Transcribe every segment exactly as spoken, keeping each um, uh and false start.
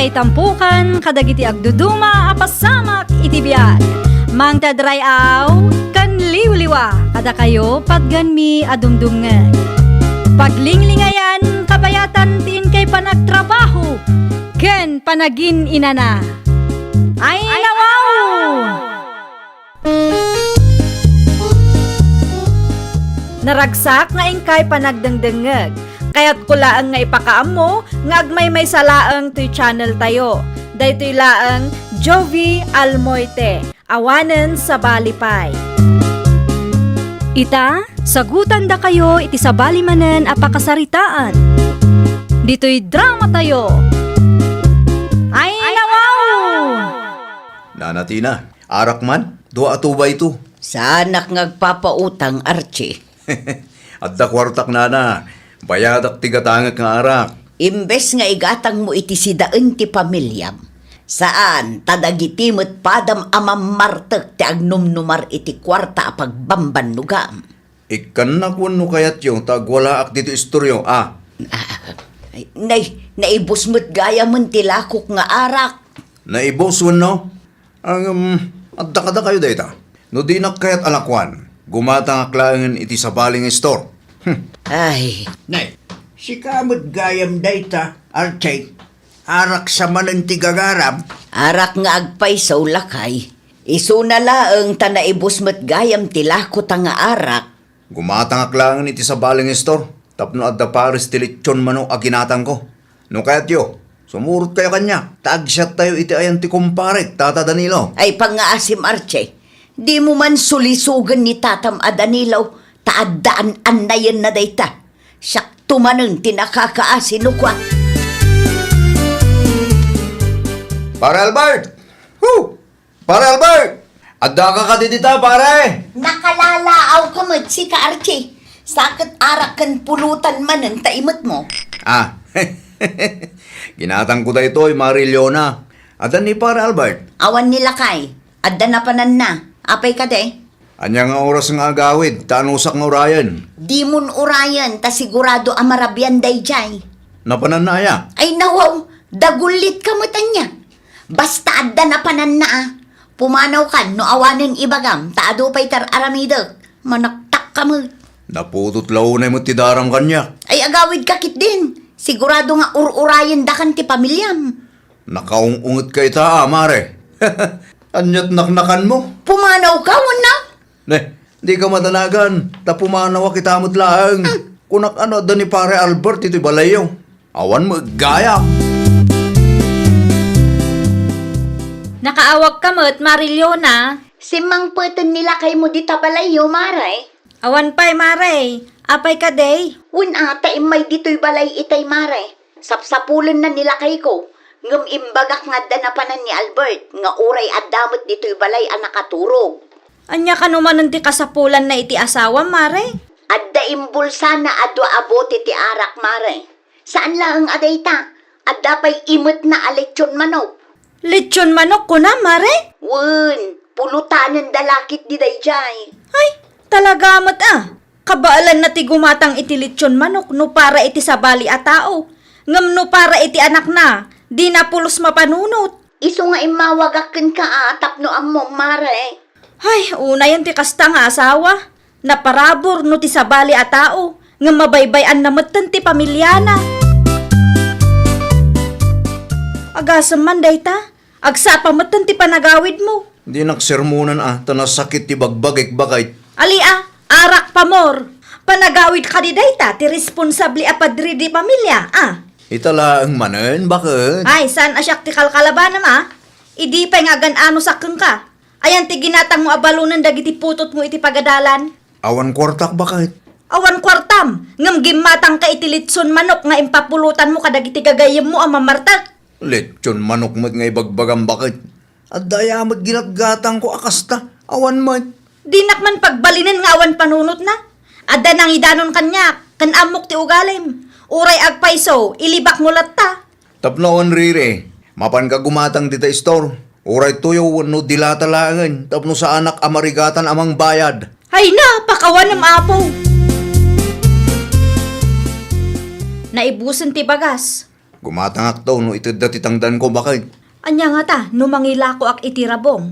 Itampukan kadagiti agduduma a pasamak iti biag. Mangted ray-aw ken liwliwa kadakayo patganmi a dumdumngeg. Paglinglingayan kabayatan ti inkay panagtrabaho ken panagin-inana. Ay, nawaw! Naragsak nga inkay panagdengdengngeg. Kayatko laeng nga ipakaammo nga agmaymaysa laeng toy channel tayo. Daytoy laeng Jovie Almoite, awanen sabali pay. Ita, sagutandakayo iti sabali manen a pakasaritaan. Ditoy drama tayo. Ay, nawaw! Nana Tina, arak man? Dua a tuba ito. Saanak nga agpapautang, Archie. Adda kuartak, nana. Bayadak ti gatangek nga arak. Imbes nga igatangmo iti sidaen ti pamiliam, saan ta dagiti met padam a mammartek ti agnumnumar iti kuarta a pagbambannogam. Ikkannak wenno kayatyo ta agwalaak ditoy istoryo, a? Ah, nay, naibus met gayamen ti lakok nga arak. Naibus wenno? Ngem, adda kadakayo dayta. No dinak kayat a lakuan, gumatangak laengen iti sabali nga istor. Hmm. Ay. Nay, sika met gayam dayta, Archie. Arak sa manen ti gagaram. Arak nga agpayso, lakay. Isuna laeng ta naibus met gayam ti lakota nga arak. Gumatangak laengen iti sabali nga istor tapno adda pares ti lechon manok a ginatangko. No kayatyo, sumurotkayo kaniak ta agsiattayo iti ayan ti kumparek, Tata Danilo. Ay, pangngaasim, Archie. Dimo man sulisogen ni tatam a Danilo ta adda an-annayenna dayta. Siakto manen ti nakakaasi no kua. Pare Albert! Hu! Pare Albert! Addaka kadi dita, pare? Nakalalaawka met sika, Archie. Sa ket arak ken pulutan manen ta imetmo. Ah. Ginatangko daytoy, Mare Leona. Adda ni Pare Albert? Awan ni lakay. Adda napananna. Apay kadi? Ania nga oras nga agawid, ta anusak nga urayen? Dimon urayen, ta sigurado a marabian daydiay. Napananna aya? Ay, nawaw, dagullitka met ania. Basta adda napananna a. Pumanawkan no awanen ibagam, ta adu pay ti ar-aramidek. Manaktakka met. Naputot la unay met ti daram kaniak. Ay, agawidka ketdin. Sigurado nga ur-urayendakan ti pamiliam. Nakaung-ungetka ita, a, mare. Ania't naknakanmo? Pumanawka, wenno? Ne, dika madanagan, ta pumanawak ita met laeng. Hmm. Kunak, ano, adda ni Pare Albert itoy balayyo. Awan met gayam. Nakaawagka met, Mare Leona. Simmangpeten ni lakaymo dita balayyo, mare. Awan pay, mare. Apay kadi? Wen a, ta immay ditoy balay itay, mare. Sapsapulenna ni lakayko, ngem imbagak nga adda napanan ni Albert nga uray adda met ditoy balay a nakaturog. Ania kano manen ti kasapulanna iti asawam, mare? Adda imbulsana a dua a bote ti arak, mare. Saan laeng a dayta, adda pay imetna a lechon manok. Lechon manok kunam, mare? Wen, pulutanenda la ketdi daydiay. Ay, talaga met a. Kabaelanna ti gumatang iti lechon manok no para iti sabali a tao, ngem no para iti anakna, dina pulos mapanunot. Isu nga immawagak kenka a tapno ammom, mare. Ay, unayen ti kasta nga asawa. Naparabur no ti sabali a tao, ngem mabaybay-anna metten ti pamiliana. Agasem man dayta, agsapa metten ti panagawidmo. Dinak sermonan a, ta nasakit ti bagbagik, baket. Ali a, arak pamor. Panagawid kadi dayta ti responsable a padre di pamilya, a? Ita laeng manen, baket. Ay, saan a siak ti kalkalabanam, a? Idi pay nga agan-anosak kenka. Ayan ti ginatangmo a balonen dagiti putotmo iti pagadalan? Awan kuartak, baket. Awan kuartam, ngem gimmatangka iti litson manok nga impapulutanmo kadagiti gagayyemmo a mamartek. Litson manok met nga ibagbagam, baket. Adda aya met ginatgatangko a kasta? Awan met. Dinak man pagbalinen nga awan panunotna. Adda nangidanon kaniak, ken ammok ti ugalim. Uray agpayso, ilibakmo latta. Tapno awan riri, mapanka gumatang dita istor. Uray tuyo wenno dilata laengen tapno saanak a marigatan a mangbayad. Ay na, pakawanem, Apo! Naibusen ti bagas. Gumatangakto no itedda ti tangdanko, baket. Ania ngata no mangilakoak iti rabong?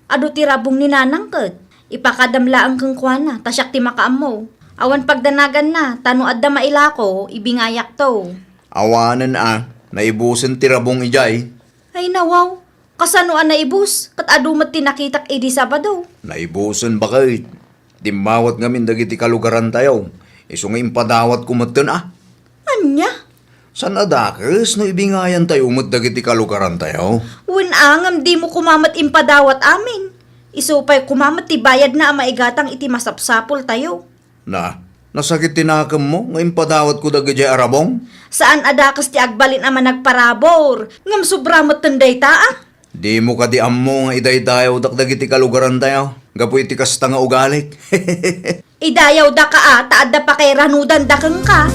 Adu ti rabong ni nanang ket. Ipakadam laeng kenkuana, ta siak ti makaammo. Awan pagdanaganna, ta no adda mailako, ibingayakto. Awanen a, naibusen ti rabong idiay. Ay nawaw, kasano a naibus, ket adu met ti nakitak idi Sabado. Naibusen, baket. Dimmawat ngamin dagiti kalugarantayo, isu nga impadawatko metten a. Ania? Saan a dakes no ibingayantayo met dagiti kalugarantayo? Wen a, ngem dimo koma met impadawat amin. Isu pay koma met ti bayadna a maigatang iti masapsapultayo. Na, nasakit ti nakemmo nga impadawatko dagidiay a rabong? Saan a dakes ti agbalin a managparabur, ngem sobra metten dayta a. Dimo kadi ammo nga idaydayawdak dagiti kalugarantayo gapu iti kasta nga ugalik? Idayawdaka a, ta adda pakairanudan da kenka.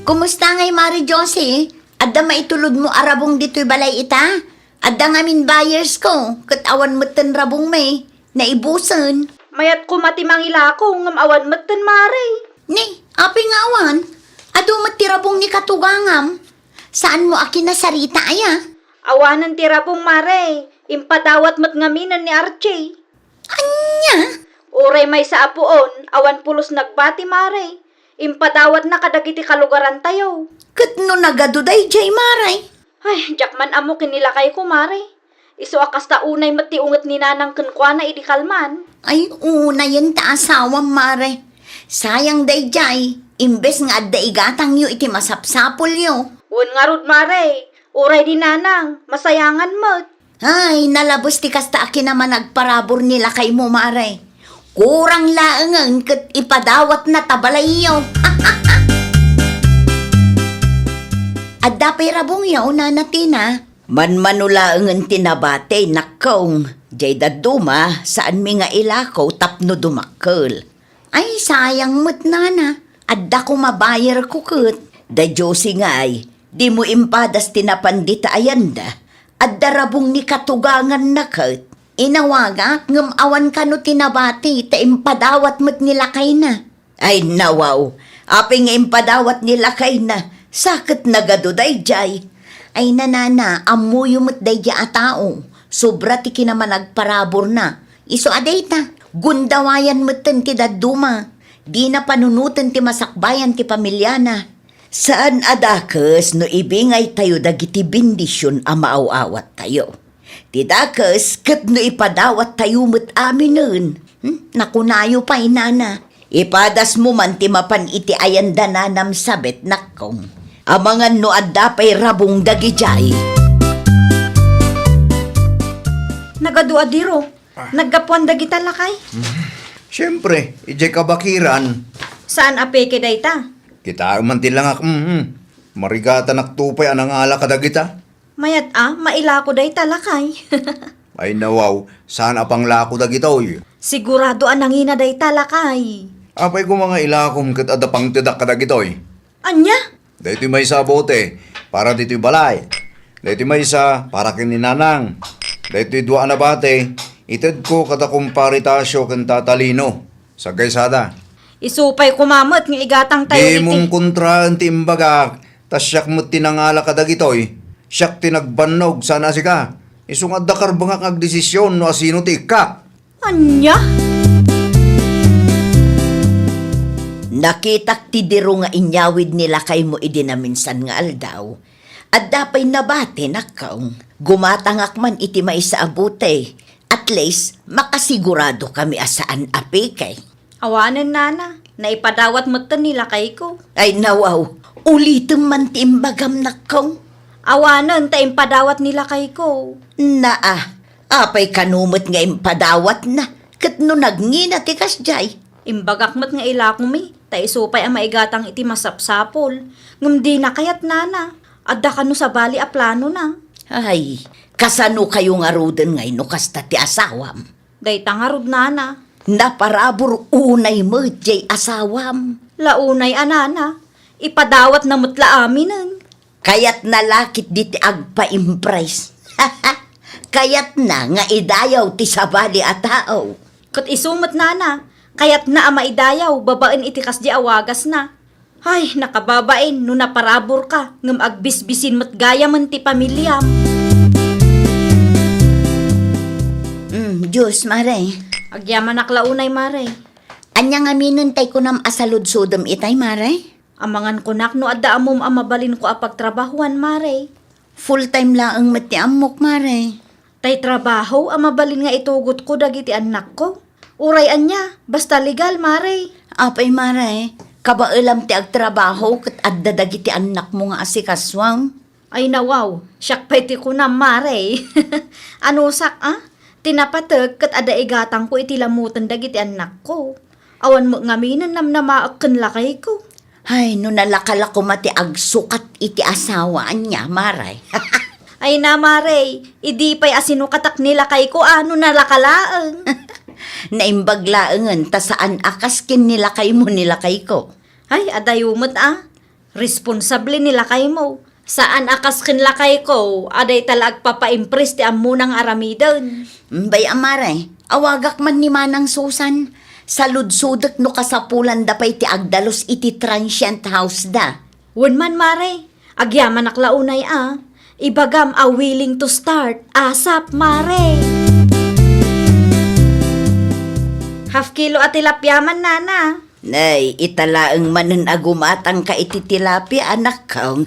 Kumusta ngay, Mare Josie? Adda maitulodmo a rabong ditoy balay ita? Adda ngamin buyers ko, ket awan metten rabong mi. Naibusen. Mayat koma ti mangilako, ngem awan metten, Mare. Ni, apay nga awan? Adu met ti rabong ni katugangam. Saanmo a kinasarita aya? Awanen ti rabong, Mare. Impadawat met ngaminen ni Archie. Ania? Uray maysa a puon, awan pulos nagbati, Mare. Impadawatna kadagiti kalugarantayo. Ket no nagadu daydiay, Mare? Ay, diak man ammo ken ni lakayko, Mare. Isu a kasta unay met ti unget ni Nanang kenkuana idi kalman. Ay, unayen ta asawam, Mare. Sayang daydiay, imbes nga adda igatangyo iti masapsapulyo. Wen ngarud, Mare, uray di Nanang, masayangan met. Ay, nalabes ti kasta a kinamanagparabur ni lakaymo, Mare. Kurang laengen ket ipadawatna ta balayyo. Adda pay rabongyo, Nana Tina? Manmano laengen ti nabati, nakkong. Diay dadduma, saanmi nga ilako tapno dumakkel. Ay, sayang met, Nana. Adda koma buyerko ket. Da Josie ngay, dimo impadas ti napan dita ayanda. Adda rabong ni katuganganna ket. Inawagak ngem awan kano ti nabati ta impadawat met ni lakayna. Ay, nawaw. Apay nga impadawat ni lakayna? Sa ket nagadu daydiay. Ay, Nana, ammoyo met daydiay a tao. Sobra ti kinamanagparaburna. Isu a dayta, gundawayan metten ti dadduma. Dina panunoten ti masakbayan ti pamiliana. Saan a dakes no ibingaytayo dagiti bendision a maaw-awattayo. Ti dakes ket no ipadawattayo met aminen. Hmm? Nakunayo pay, Nana. Ipadasmo man ti mapan iti ayanda, Nanam Sabet, nakkong. Amangan no adda pay rabong dagidiay. Nagadu a diro. Ah. Naggapuan dagita, lakay? Siempre, idiay kabakiran. Saan a peke dayta? Kitaem man ti langak, mm. Marigatanak to pay a nangala kadagita. Mayat a, mailako dayta, lakay. Ay nawaw, saan a panglako dagitoy? Sigurado a nangina dayta, lakay. Apay koma nga ilakom ket adda pangtedak kadagitoy? Ania? Daytoy maysa a bote, para ditoy balay. Daytoy maysa, para ken ni Nanang. Daytoy dua a nabati, itedko kada kumpare Tasio ken Tata Lino. Saggaysada. Isu pay koma met nga igatangtayo iti. Dimon kontraen ti imbagak, ta siak met ti nangala kadagitoy. Siak ti nagbannog, saan a sika. Isu nga adda karbengak nga agdesisyon no asino ti ikkak. Ania? Nakitak ti diro nga inyawid ni lakaymo idi naminsan nga aldaw. Adda pay nabati, nakkong. Gumatangak man iti maysa a bote. At least, makasigurado kami a saan a peke. Awanen, Nana. Naipadawat metten ni lakayko. Ay, nawaw. Ulitem man ti imbagam, nakkong. Awanen, ta impadawat ni lakayko. Naa, apay kano met nga impadawatna? Ket no nagngina ti kasdiay? Imbagak met nga ilakomi, ta isu pay a maigatang iti masapsapul. Ngem dina kayat, Nana. Adda kano sabali a planona? Ay, kasano kayo ngaruden ngay no kasta ti asawam? Dayta ngarud, Nana. Naparabur unay met jay asawam. La unay a, Nana. Ipadawatna met la aminen. Kayatna la ketdi ti agpa-impress. Kayatna nga idayaw ti sabali a tao. Ket isu met, Nana, kayatna a maidayaw babaen iti kasdi a wagasna. Ay, nakababain no naparaburka, ngem agbisbisin met gayamen ti pamiliam. Mm, Diyos, Mare. Agyamanak la unay, Mare. Ania ngaminen tay kunam a saludsodem itay, Mare? Amangan kunak no adda ammom a mabalinko a pagtrabahuan, Mare. Full time laeng met ti ammok, Mare. Tay trabaho a mabalin nga itugotko dagiti annakko. Uray ania, basta legal, Mare. Apay, Mare, kabaelam ti agtrabaho ket adda dagiti annakmo nga asikasuam? Ay, nawaw, siak pay ti kunam, Mare. Anusak, a? Ti napateg ket adda igatangko iti lamoten dagiti annakko. Awan met ngaminen namnamaek ken lakayko. Ay, no nalaka la koma ti agsukat iti asawa, ania, Mare? Ay na, Mare, idi pay a sinukatak ni lakayko, a, no nalaka laeng. Naimbag laengen ta saan a kas ken ni lakaymo ni lakayko. Ay, adayo met, a. Responsable ni lakaymo. Saan a kas ken lakayko, a dayta la agpapaimpress ti ammona nga aramiden. Bay a, Mare, awagak man ni Manang Susan. Saludsodek no kasapulanda pay ti agdalus iti transient house da. Wen man, Mare. Agyamanak la unay a. Ibagam a willing to start. Asap, Mare. Half kilo a tilapia man, Nana. Nay, ita laeng manen a gumatangka iti tilapia, anakko.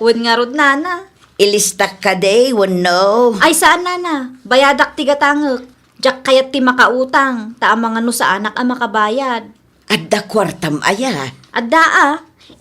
Wen ngarud, Nana. Ilistak kadi wenno? Ay, saan, Nana. Bayadak ti gatangek. Diak kayat ti makautang, ta amangan no saanak a makabayad. Adda kuartam aya? Adda a.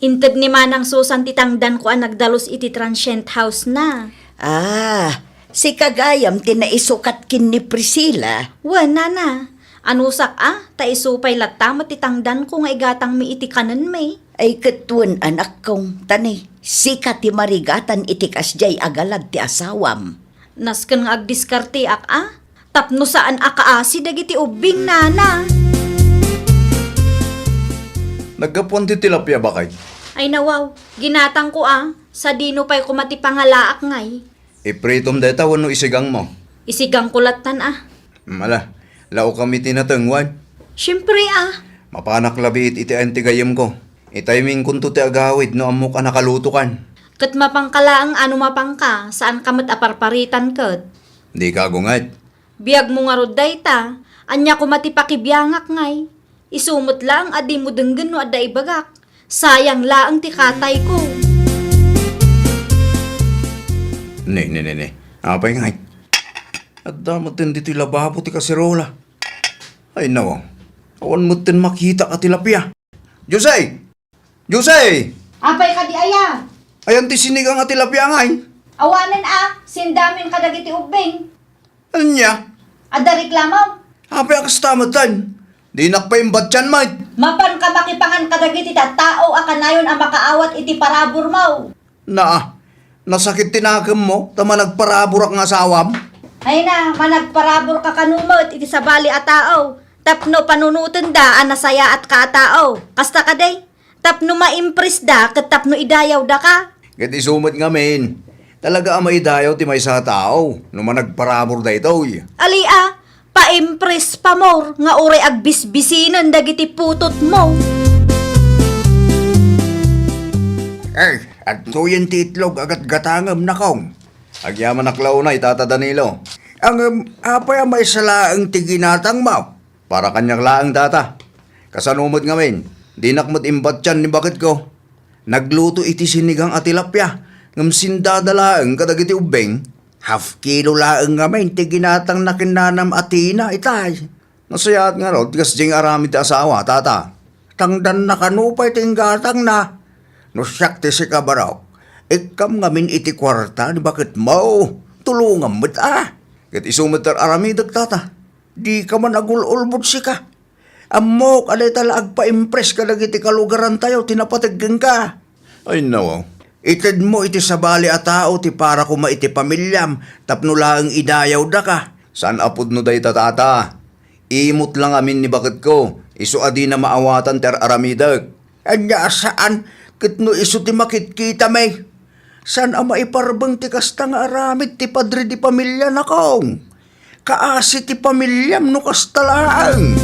Inted ni Manang Susan ti tangdanko a nagdalus iti transient house na. Ah, sika gayam ti naisukat ken ni Priscilla? Wen, Nana. Anusak a, ta isu pay latta met ti tangdanko nga igatangmi iti kanenmi. Ay, ket wen, anakko, ta ni, sika ti marigatan iti kasdiay a galad ti asawam. Nasken nga agdiskarteak a, tapno saan a kaasi dagiti ubbing, Nana. Naggapuan ti tilapia, bakay? Ay, nawaw, ginatangko a, sadino pay koma ti pangalaak ngay. Ipritom dayta wenno isigangmo? Isigangko lattan a. Mala, laokam iti nateng, wen? Siempre a. Mapanak labiit iti ayan ti gayyemko. Itay mi inkunto ti agawid no ammok a nakalutokan. Ket mapanka laeng a no mapanka, saanka met a parparitan ket. Dika agunget. Biagmo ngarud dayta, ania koma ti pakibiangak ngay? Isu met laeng a dimo denggen no adda ibagak. Sayang laeng ti katayko. Ne, ne, ne, ne. Apay ngay? Adda metten ditoy lababo ti kaserola. Ay, nawaw. Awan metten makitak a tilapia. Jose! Jose! Apay kadi aya? Ayan ti sinigang a tilapia ngay. Awanen a, sindamin kadagiti ubbing. Ania? Adda reklamom? Apay a kasta metten? Dinak pay imbatian met. Mapanka makipangan kadagiti tattao a kanayon a makaawat iti paraburmo. Naa, nasakit ti nakemmo ta managparaburak nga asawam? Ay na, managparaburka kano met iti sabali a tao tapno panunotenda a nasayaatka a tao. Kasta kadi? Tapno maimpresda ket tapno idayawdaka. Ket isu met ngamin, talaga a maidayaw ti maysa a tao no managparabur daytoy. Ali a, paimpress pamor nga uray agbisbisinen dagiti putotmo. Eh, adtoyen ti itlog a gatgatangem, nakong. Agyamanak la unay, Tata Danilo. Ngem, apay a maysa laeng ti ginatangmo? Para kaniak laeng, Tata. Kasano met ngamin, dinak met imbatian ni baketko. Nagluto iti sinigang a tilapia, ngem sindada laeng kadagiti ubbing. Half kilo laeng ngamin ti ginatangna ken nanam a Tina, itay. Nasayaat ngarud ti kasdiay nga aramid ti asawa, Tata. Tangdanna kano pay ti inggatangna. No siak ti sika, Barok, ikkam ngamin iti kuarta ni baketmo. Tulongam met a. Ket isu met ti ar-aramidek, Tata. Dika man agul-ulbod sika. Ammok a dayta la agpaimpress kadagiti kalugarantayo ti napateg kenka. Ay, nawaw. Itedmo iti sabali a tao ti para koma iti pamiliam tapno laeng idayawdaka. Saan a pudno dayta, Tata. Imot la ngamin ni baketko, isu a dina maawatan ti ar-aramidek. Ania a saan ket no isu ti makitkitami? Saan a maiparbeng ti kasta nga aramid ti padre de pamilianakong? Kaasi ti pamiliam no kasta laeng.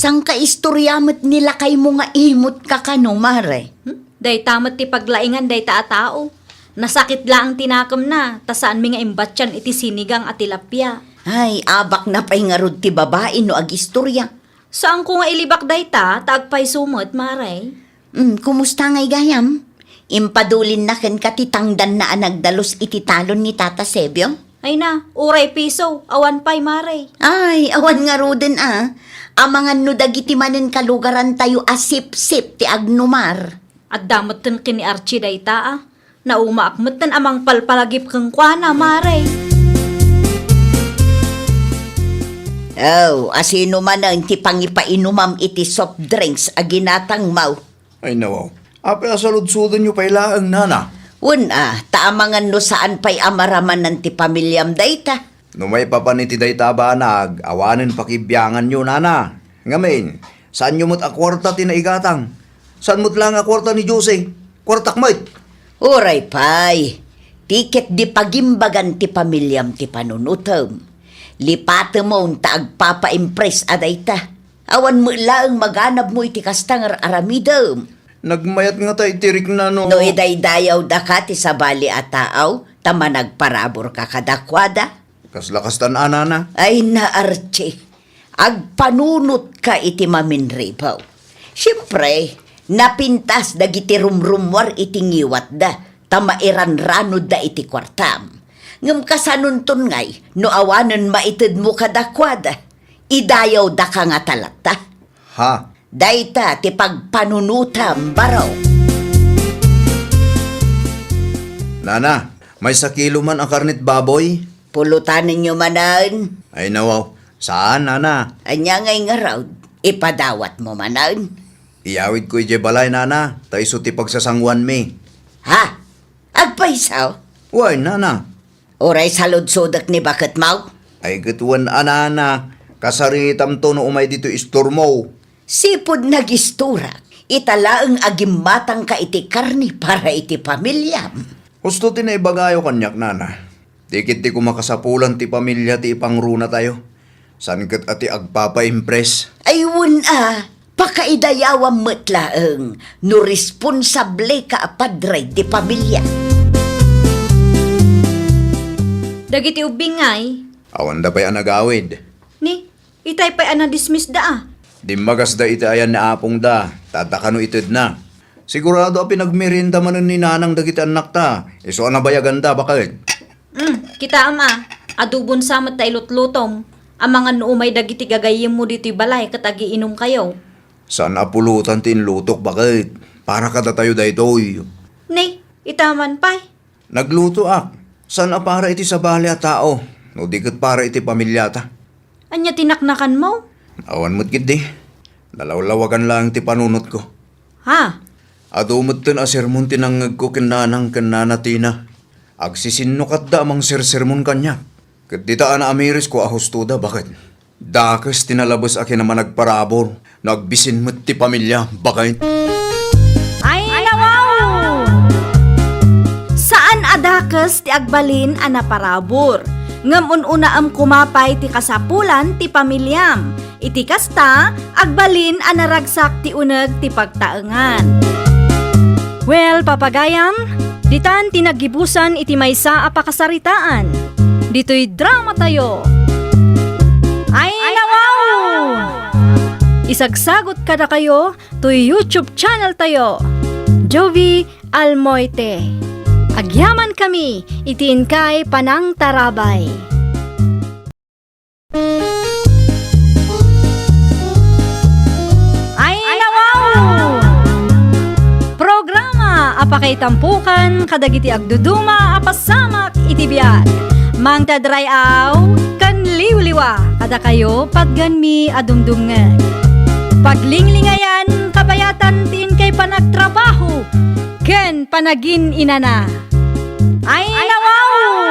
Saan ka istoria met ni lakaymo nga imot ka kano, Mare? Hmm? Dayta met ti paglaingan dayta a tao. Nasakit laeng ti nakemna, ta saanmi nga imbatian iti sinigang a tilapia. Ay, abakna pay ngarud ti babai no agistoria. Saanko nga ilibak dayta, ta agpayso met, Mare. Hmm, kumusta ngay gayam? Impadulinna kenka ti tangdanna a nagdalus iti talon ni Tata Sebio? Ay na, uray piso, awan pay, Mare. Ay, awan ngaruden a. Amangan no dagiti manen kalugarantayo a sipsip ti agnumar. Adda metten ken ni Archie dayta a. Naumaak metten a mangpalpalagip kenkuana, Mare. Oh, asino manen ti pangipainumam iti soft drinks a ginatangmo? Ay, nawaw. Apay a saludsodenyo pay laeng, nana? Wen a, ta amangan no saan pay a maramanan ti pamiliam dayta. No maipapan iti dayta a banag, awanen pakibianganyo, nana. Ngamin, saanyo met a kuarta ti naigatang? Saan met laeng a kuarta ni Jose? Kuartak met. Uray pay, ti ketdi pagimbagan ti pamiliam ti panunotem. Lipatemon ta agpapa-impress a dayta. Awan met laeng maganabmo iti kasta nga ar-aramidem. Nagmayat ngata iti rikna no. No idaydayawdaka ti sabali a tao, ta managparaburka kadakuada. Kasla kastan a, nana? Ay na, Archie, agpanunotka iti maminribaw. Siempre, napintas dagiti rumrummuar iti ngiwatda, ta mairanranodda iti kuartam. Ngem kasanonton ngay, no awanen maitedmo kadakuada, idayawdaka ngata latta. Ha? Dayta ti pagpanunotam, baro. Nana, maysa kilo man a karnet baboy? Pulutanenyo manen. Ay, nawaw. Saan, nana? Ania ngay ngarud? Ipadawatmo manen? Iyawidko idiay balay, nana, ta isu ti pagsasanguanmi. Ha? Agpayso? Wen, nana. Uray saludsodek ni baketmo? Ay, ket wen a, nana, kasaritamto no umay ditoy istormo. Sipud nagistorak, ita laeng a gimmatangka iti karne para iti pamiliam. Husto ti naibagayo kaniak, nana. Di ketdi koma kasapulan ti pamilia ti ipangrunatayo. Saan ket a ti agpapa-impress. Ay, wen a, pakaidayawam met laeng no responsable ka a padre ti pamilia. Dagiti ubbing ngay? Awanda pay a nagawid. Ni, itay pay a nadismissda a. Dimmagasda iti ayan ni apongda, ta adda kano itedna. Sigurado a pinagmerienda manen ni nanang dagiti annakta, isu a nabayaganda, baket. Mm, kitaem a, adobon sa met ta ilutlutom. Amangan no umay dagiti gagayyemmo ditoy balay ket agiinumkayo. Saan a pulutan ti inlutok, baket. Para kadatayo daytoy. Ni, ita man pay. Naglutoak. Saan a para iti sabali a tao, no di ket para iti pamiliata. Ania ti naknakanmo? Awan met ketdi. Nalawlawagan laeng ti panunotko. Ha? Adu metten a sermon ti nangngegko ken nanang ken nana Tina. Agsisinnukatda a mangsersermon kaniak. Ket dita a naamirisko a hustoda, baket. Dakes ti nalabes a kinamanagparabur no agbisin met ti pamilia, baket. Ay, nawaw! Saan a dakes ti agbalin a naparabur, ngem un-unaem koma pay ti kasapulan ti pamiliam. Iti kasta, agbalin a naragsak ti uneg ti pagtaengan. Well, papagayam, ditan ti naggibusan iti maysa a pakasaritaan. Ditoy dramatayo. Ay, nawaw! Isagsagot kadakayo toy YouTube channel tayo, Jovie Almoite. Agyamankami iti inkay panangtarabay. Ay, nawaw! Programa a pakaitampokan kadagiti agduduma a pasamak iti biag. Mangted ray-aw ken liwliwa kadakayo, patganmi a dumdumngeg. Paglinglingayan, kabayatan ti inkay panagtrabaho ken panagin-inana. Ay, nawaw!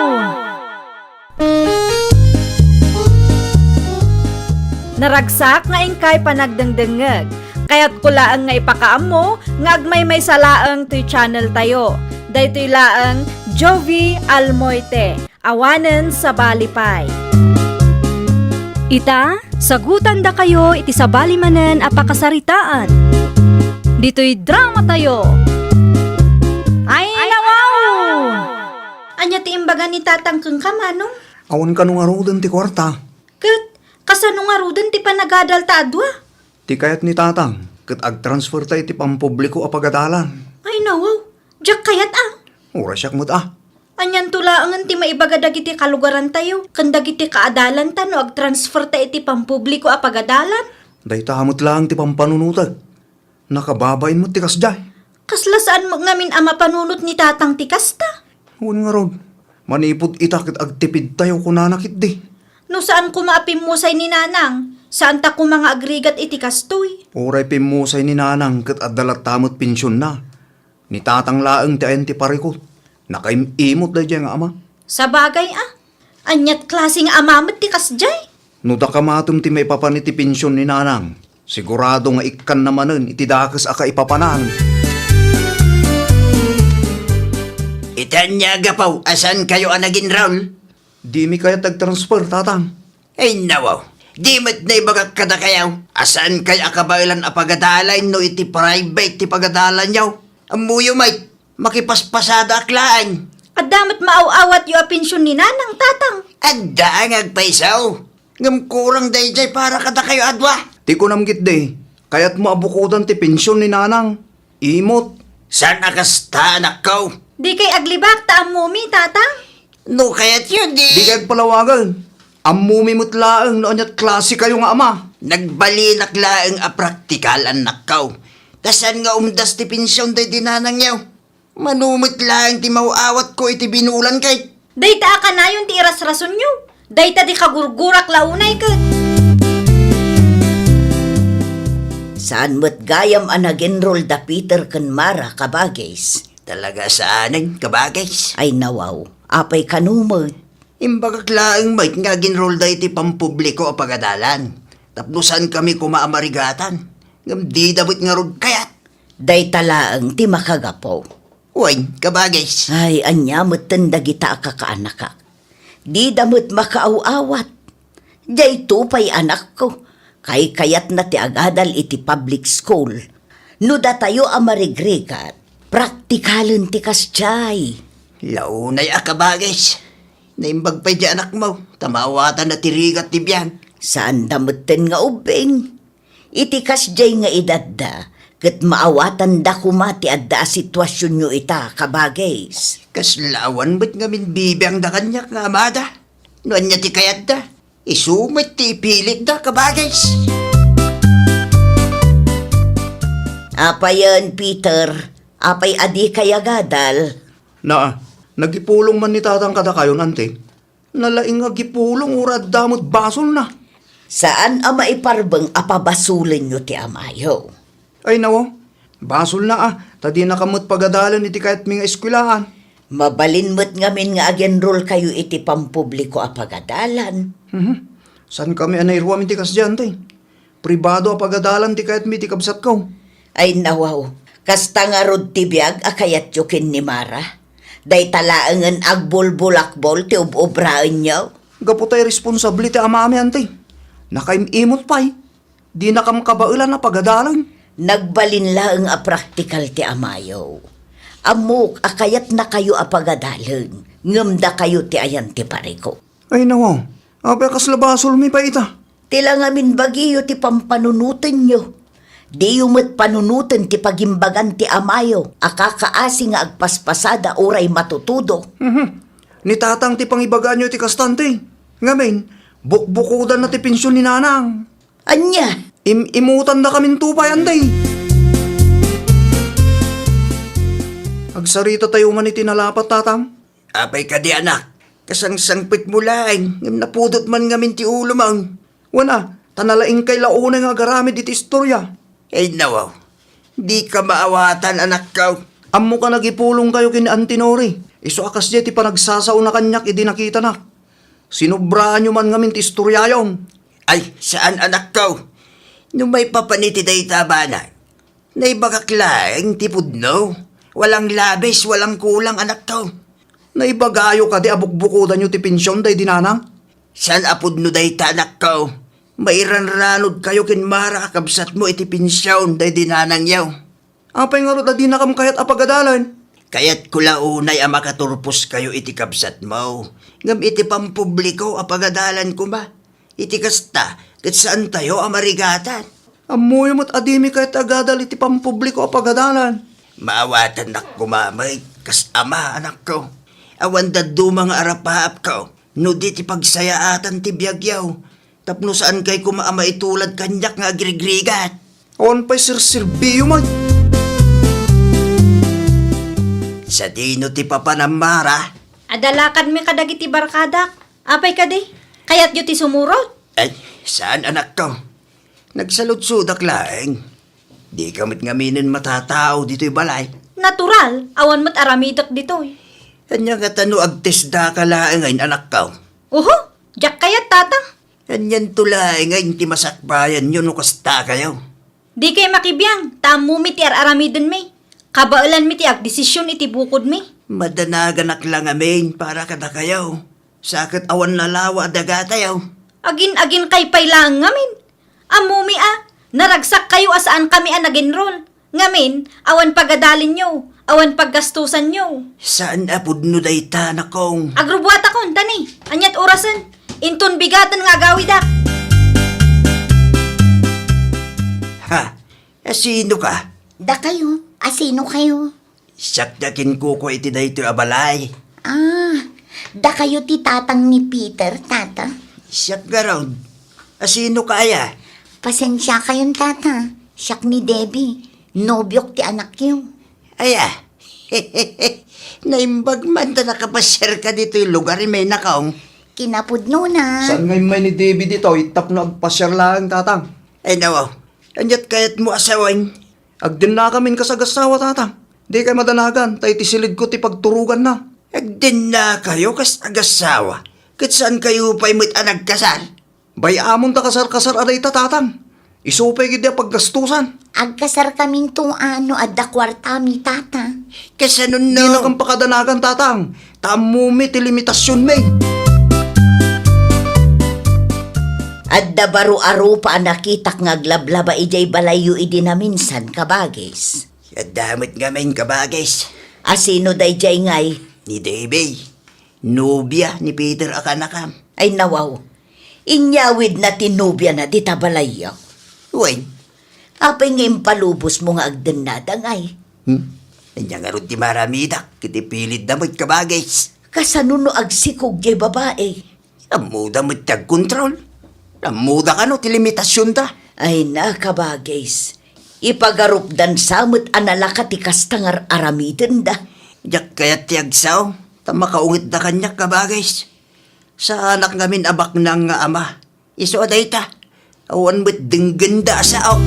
Naragsak nga inkay panagdengdengngeg. Kayatko laeng nga ipakaammo nga agmaymaysa laeng toy channel tayo. Daytoy laeng Jovie Almoite, awanen sabali pay. Ita, Sagutandakayo iti sabali manen a pakasaritaan. Ditoy dramatayo. Ay, nawaw! Ania ti imbaga ni Tatang kenka, Manong? Awan kano ngaruden ti kuarta. Ket kasano ngaruden ti panagadalta a dua? Ti kayat ni Tatang, ket agtransferta iti pampubliko a pagadalan. Ay, nawaw. Diak kayat, a. Uray siak met, a. Anianto laengen ti maibaga dagiti kalugarantayo ken dagiti kaadalanta no agtransferta iti pampubliko a pagadalan? Dayta met laeng ti pampanunotek. Nakababain met ti kasdiay. Kasla saan met ngamin a mapanunot ni Tatang ti kasta? Wen ngarud, manipud ita ket agtipidtayo, kunana ketdi. No saan koma a pimmusay ni Nanang, saanta koma nga agrigat iti kastoy. Uray pimmusay ni Nanang ket adda latta met pensionna. Ni Tatang laeng ti ayan ti parikut. Nakaim-imot daydiay nga ama. Sabagay a, aniat klase nga ama met ti kasdiay? No daka matem ti maipapan iti pension ni Nanang, sigurado nga ikkanna manen iti dakes a kaipapanan. Iti ania a gapu a saankayo a nag-enroll? Dimi kayat agtransfer, Tatang. Ay, nawaw. Di met naibagak kadakayo a saankayo a kabaelan a pagadalan no iti private ti pagadalanyo. Ammoyo met, makipaspasadaak laeng. Adda met maaw-awatyo a pension ni Nanang, Tatang. Adda nga agpayso. Ngem kurang daydiay para kadakayo a dua. Ti kunam ketdi, kayatmo a bukodan ti pension ni Nanang. Imot. Saan a kasta, anakko? Dikay aglibak ta ammomi, Tatang. No kayatyo, di. Dikay agpalawagen. Ammomi met laeng no aniat klasekayo nga ama. Nagbalinak laeng a praktikal, anakko. Ta saan nga umdas ti pension daydi nanangyo. Mano met laeng ti maaw-awatko iti binulan kay. Dayta a kanayon ti irasrasonyo. Dayta di kagurgurak la unay ket. Saan met gayam a nag-enroll da Peter ken Mara, kabagis? Talaga saanen, kabagis. Ay, nawaw. Apay kano met? Imbagak laeng met nga ag-enroll da iti pampubliko a pagadalan. Tapno saankami koma a marigatan. Ngem dida met ngarud kayat. Dayta laeng ti makagapu. Wen, kabagis. Ay, ania metten dagita a kakaanakak? Dida met makaaw-awat. Dayto pay, anakko, kaykayatna ti agadal iti public school. No datayo a marigrigat, praktikalen ti kasdiay. La unay a, kabagis. Naimbag pay di anakmo, ta maawatanna ti rigat ti biag. Saanda metten nga ubbing. Iti kasdiay nga edadda, ket maawatanda koma ti adda a situasionyo ita, kabagis. Kasla awan met ngamin bibiangda kaniak nga amada. No ania ti kayatda, isu met ti ipilitda, kabagis. Apayen, Peter, apay a dikay agadal? Naa, nagipulong man ni Tatang kadakayon, anti. Nalaing nga agipulong, uray adda met basolna. Saan a maiparbeng a pabasolenyo ti amayo. Ay, nawaw. Basolna a, ta dinakam met pagadalen iti kayatmi nga eskuelaan. Mabalin met ngamin nga ag-enrollkayo iti pampubliko a pagadalan. Mhm. Saankami a nairuam iti kasdiay, anti. Pribado a pagadalan ti kayatmi iti kabsatko. Ay, nawaw. Kasta ngarud ti biag a kayatyo ken ni Mara? Dayta laengen agbulbulakbol ti ub-obraenyo? Gapu ta iresponsable ti amami, anti. Nakaim-imot pay. Dinakam kabaelan a pagadalen. Nagbalin laeng a praktikal ti amayo. Ammok a kayatnakayo a pagadalen, ngem dakayo ti ayan ti parikut. Ay, nawaw. Apay a kasla basolmi pay ita? Ti la ngamin bagiyo ti pampanunotenyo. Diyo met panunoten ti pagimbagan ti amayo a kakaasi nga agpaspasada uray matutudo. Mhm. Ni Tatang ti pangibagaanyo iti kasta, anti. Ngamin, bukbukodanna ti pension ni Nanang. Ania? Im-imutandakaminto pay, anti. Agsaritatayo man iti nalapat, Tatang. Apay kadi, anak? Kasangsangpetmo laeng, ngem napudot man ngamin ti ulom. Wen a, ta nalaingkay la unay nga agaramid iti istoria. Ay, nawaw. Dika maawatan, anakko. Ammok a nagipulongkayo ken ni Auntie Nori. Isu a kasdiay ti panagsasaona kaniak idi nakitanak. Sinubraanyo man ngamin ti istoriayo. Ay, saan, anakko. No maipapan iti dayta a banag, naibagak laeng ti pudno. Walang labis, walang kulang, anakko. Naibagayo kadi a bukbukodanyo ti pension daydi nanang? Saan a pudno dayta, anakko. Mairanranod kayo ken Mara a kabsatmo iti pension daydi nanangyo. Apay ngarud a dinakam kayat a pagadalen? Kayatko la unay a makaturposkayo iti kabsatmo, ngem iti pampubliko a pagadalan koma. Iti kasta, ket saantayo a marigatan. Ammoyo met a dimi kayat agadal iti pampubliko a pagadalan. Maawatannak koma met kas ama, anakko. Awan dadduma nga arapaapko no di ti pagsayaatan ti biagyo. Tapno saankay koma a maitulad kaniak nga agrigrigat. Awan pay serserbiyo met. Sadino ti papanam, Mara? Adda lakadmi kadagiti barkadak. Apay kadi? Kayatyo ti sumurot? Ay, saan, anakko. Nagsaludsodak laeng. Dika met ngaminen matatao ditoy balay. Natural, awan met aramidek ditoy. Ania ngata no agtesdaka laengen, anakko? Uho, diak kayat, Tatang. Anianto laengen ti masakbayanyo no kasta kayo? Dikay makibiang, ta ammomi ti ar-aramidenmi. Kabaelanmi ti agdesisyon iti bukodmi. Madanaganak la ngamin para kadakayo. Sa ket awan lalawa a dagatayo. Agin-aginkay pay laeng ngamin. Ammomi a, naragsak kayo a saan kami a nag-enroll. Ngamin, awan pagadalinyo, awan paggastusanyo. Saan a pudno dayta, nakong. Agrubuatakon, tani. Aniat orasen? Inton bigaten nga agawidak. Ha? Asino ka? Dakayo, asino kayo? Siak ti akinkukua iti daytoy a balay. Ah, dakayo ti tatang ni Peter, tata? Siak garud. Asino ka aya? Pasensia kayon, tata. Siak ni Debbie. Nobiok ti anakyo. Aya? Naimbag man ta nakapasiar ka ditoy lugar, may nakong. Kinapudno na. Saan nga immay ni Debbie ditoy tapno agpasiar laeng, tatang? Ay, nawaw. Aniat kayatmo a sawen? Agdennakamin kas agassawa, tatang. Dikay madanagan, ta iti silidko ti pagturoganna. Agdennakayo kas agassawa, ket saan kayo pay met a nagkasar? Bay-amon ta kasar-kasar a dayta, tatang. Isu pay ketdi a paggastusan. Agkasarkaminto a no adda kuartami, tata. Kasano no? Dinakam pakadanagan, tatang. Ta ammomi ti limitasionmi. Adda baro a rupa a nakitak nga aglablaba idiay balayyo idi naminsan, kabagis. Adda met ngamin, kabagis. Asino daydiay ngay? Ni Davy. Nobia ni Peter a kanakam. Ay, nawaw. Inyawidna ti nobiana dita balayyo. Wen. Apay nga impalubosmo nga agdennada ngay? Hmm? Ania ngarud ti maramidak iti pilidda met, kabagis? Kasano no agsikog diay babai? Ammoda met ti agkontrol. Ammoda kano ti limitasionda. Ay na, kabagis. Ipagarupdan sa met a nalaka ti kasta nga ar-aramidenda. Diak kayat ti agsao, ta makaungetda kaniak, kabagis. Saanak ngamin a baknang nga ama. Isu a dayta, awan met denggenda a sao.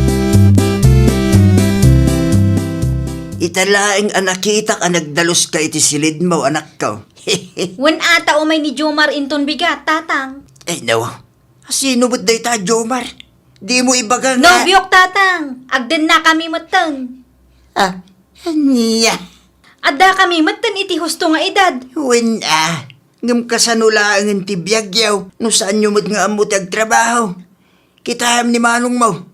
Ita laeng a nakitak a nagdaluska iti silidmo, anakko. Wen ata umay ni Jomar inton bigat, tatang. Ay, no. Sino met dayta, Jomar? Dimo ibaga nga. Nobiok, tatang. Agdennakami metten. Ah, ania? Addakami metten iti husto nga edad. Wen a, ngem kasano laengen ti biagyo no saanyo met nga ammo ti agtrabaho? Kitaem ni manongmo,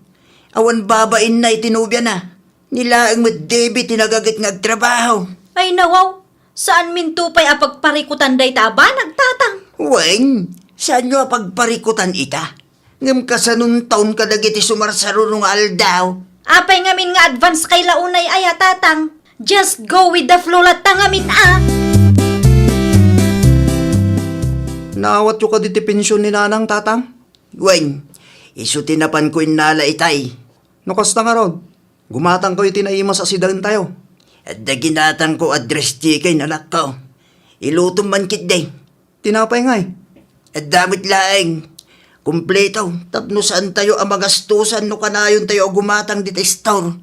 awan babainna iti nobiana. Ni laeng met Davy ti nagaget nga agtrabaho. Ay, nawaw, saanminto pay a pagparikutan dayta a banag, tatang. Wen, saanyo a pagparikutan ita? Ngem kasanonton kadagiti sumarsaruro nga aldaw? Apay ngamin nga advance kay la unay aya, tatang? Just go with the flow latta ngamin a. Naawatyo kadi ti pension ni Nanang, tatang? Wen, isu ti napanko innala itay. No kasta ngarud, gumatangkayo iti naimas a sidaentayo. Adda ginatangko a dress chicken, anakko. Ilutom man ketdi. Tinapay ngay? Adda met laeng. Kompleto, tapno saantayo a mangastosan no kanayontayo a gumatang dita store.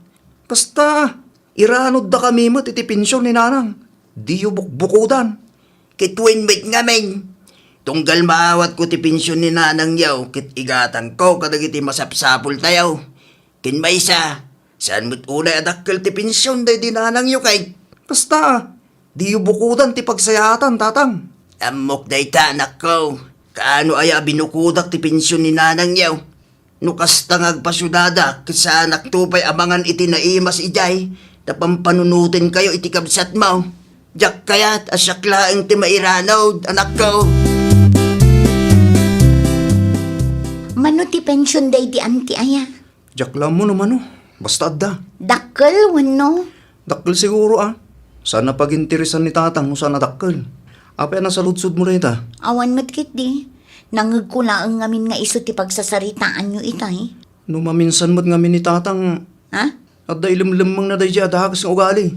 Kasta, iranudda kami met iti pension ni Nanang. Diyo bukbukodan. Ket wen met ngamin, tunggal maawatko ti pension ni Nanangyo ket igatangko kadagiti masapsapultayo. Ken maysa, saan met unay a dakkel ti pension daydi nanangyo kay? Kasta, diyo bukodan ti pagsayaatan, tatang. Ammok dayta, anakko. Kaano aya a binukodak ti pension ni nanangyo? No kasta nga agpasiudadak, ket saanakto pay a mangan iti naimas idiay, ta pampanunotenkayo iti kabsatmo. Diak kayat a siak laeng ti mairanud, anakko. Mano ti pension daydi anti aya? Diak la ammo no mano. Basta adda. Dakkel wenno? Dakkel siguro, a. Saan a paginteresan ni tatang no saan a dakkel. Apay a nasaludsodmo dayta? Awan met ketdi. Nangngegko laeng ngamin nga isu ti pagsasaritaanyo itay. No maminsan met ngamin ni tatang, ha? Adda ilemlemmengna daydiay a dakes nga ugali.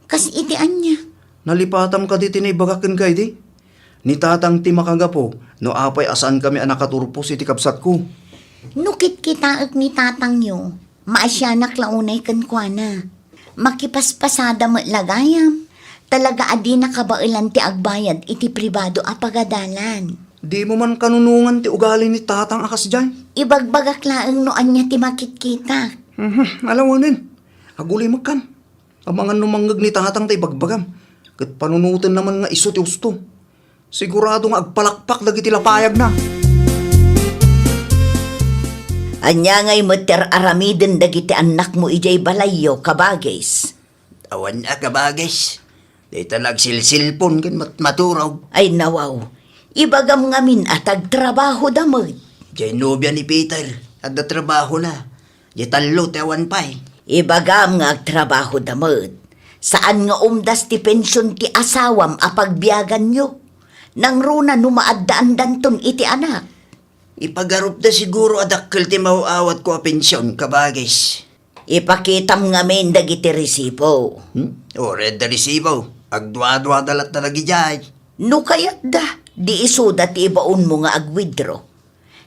Kas iti ania? Nalipatam kadi ti naibagak kenka idi? Ni tatang ti makagapu no apay a saankami a nakaturpos iti kabsatko. No kitkitaek ni tatangyo, maasianak la unay kenkuana. Makipaspasada met la gayam. Talaga a dina kabaelan ti agbayad iti pribado a pagadalan. Dimo man kanunongan ti ugali ni tatang a kasdiay? Ibagbagak laeng no ania ti makitkitak. Mhm, alawanen. Agulimekkan. Amangan no mangngeg ni tatang ta ibagbagam, ket panunotenna man nga isu ti usto. Sigurado nga agpalakpak dagiti lapayagna. Ania ngay met ti ar-aramiden dagiti annakmo idiay balayyo, kabagis? Awan a, kabagis. Dayta la agsilsilpon ken mat-, maturog. Ay, nawaw. Ibagam ngamin a tagtrabahoda met. Diay nobia ni Peter, adda trabahona. Diay tallo ti awan pay. Ibagam nga agtrabahoda met. Saan nga umdas ti pension ti asawam a pagbiaganyo. Nangruna no maaddaandanton iti anak. Ipagarupda siguro a dakkel ti maaw-awatko a pension, kabagis. Ipakitam ngamin dagiti resibo. Hmm? Uray adda resibo. Agdua-duada latta dagidiay. No kayatda, di isuda ti ibaonmo nga agwithdraw.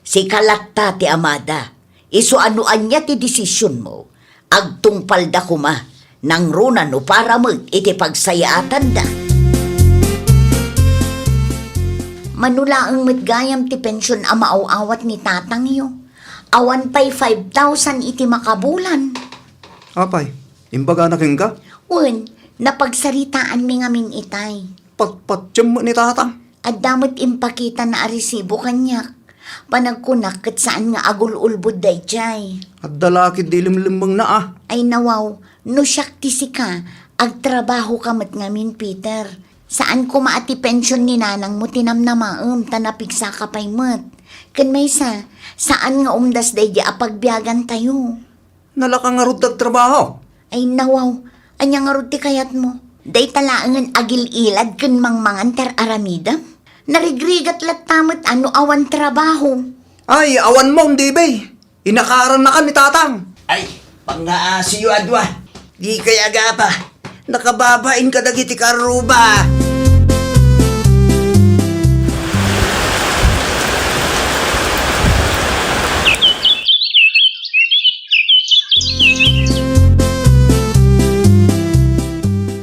Sika latta ti amada. Isu a no ania ti desisionmo, agtungpalda koma, nangruna no para met iti pagsayaatanda. Mano laeng met gayam ti pension a maaw-awat ni tatangyo. Awan pay five thousand iti makabulan. Apay, imbagana kenka? Wen, napagsaritaanmi ngamin itay. Patpatiem met ni tatang. Adda met impakitana a resibo kaniak. Panagkunak ket saan nga agul-ulbod daydiay. Adda la ketdi ilemlemmengna a. Ay nawaw, no siak ti sika, agtrabahoka met ngamin, Peter. Saan koma a ti pension ni nanangmo ti namnamaem ta napigsaka pay met. Ken maysa, saan nga umdas daydi a pagbiagantayo. Nalaka ngarud ti agtrabaho? Ay nawaw, ania ngarud ti kayatmo? Dayta laengen agil-ilad ken mangmangan ti ar-aramidem? Narigrigat latta met a no awan trabaho. Ay, awan mo, Debe. Inakarannakan ni tatang. Ay, pangngaasiyo a dua. Dikay agapa. Nakababain kadagiti karruba.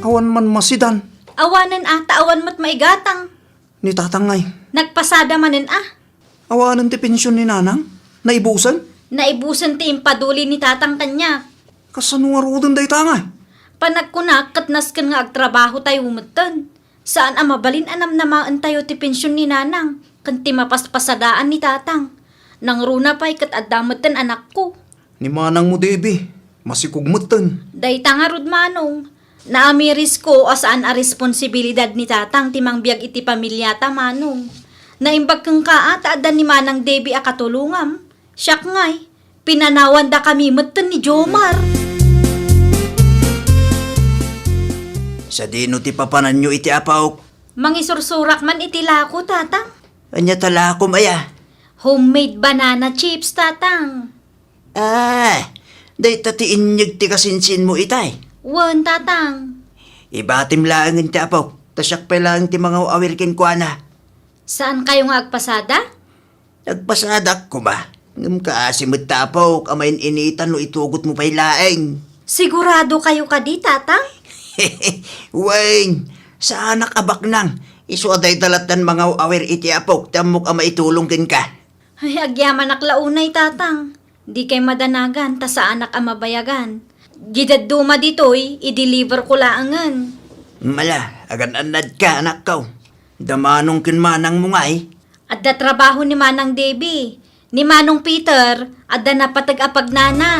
Awan man masidan. Awanen a, ta awan met maigatang. Ni tatang ngay. Nagpasada manen a. Awanen ti pension ni nanang? Naibusen? Naibusen ti impaduli ni tatang kaniak. Kasano ngaruden dayta nga? Panagkunak ket nasken nga agtrabahotayo metten. Saan a mabalin a namnamaentayo ti pension ni nanang ken ti mapaspasadaen ni tatang. Nangruna pay ket adda metten anakko. Ni manangmo, Debe, masikog metten. Dayta ngarud, manong. Naamirisko a saan a responsibilidad ni tatang ti mangbiag iti pamiliata, manong. Naimbag kenka a ta adda ni manang Debe a katulongam. Siak ngay, pinanawandakami metten ni Jomar. Sadino ti papananyo iti apok? Mangisursurak man iti lako, tatang. Ania ta lakom aya? Homemade banana chips, tatang. Ah, dayta ti inyeg ti kasinsinmo itay? Wen, tatang. Ibatim laengen ti apok, ta siak pay laeng ti mangaw-awir kenkuana. Saankayo nga agpasada? Agpasadak koma. Ngem kaasi met ta apok a main-initan no itugotmo pay laeng. Siguradokayo kadi, tatang? Wen, saanak a baknang. Isu a dayta lattan mangaw-awir iti apok ti ammok a maitulong kenka. Ay, agyamanak la unay, tatang. Dikay madanagan ta saanak a mabayagan. Didadduma ditoy, i-deliver ko laengen. Mala, agan-annadka, anakko. Da manong ken manangmo ngay? Adda trabaho ni Manang Debbie. Ni Manong Peter, adda napateg a pagnana.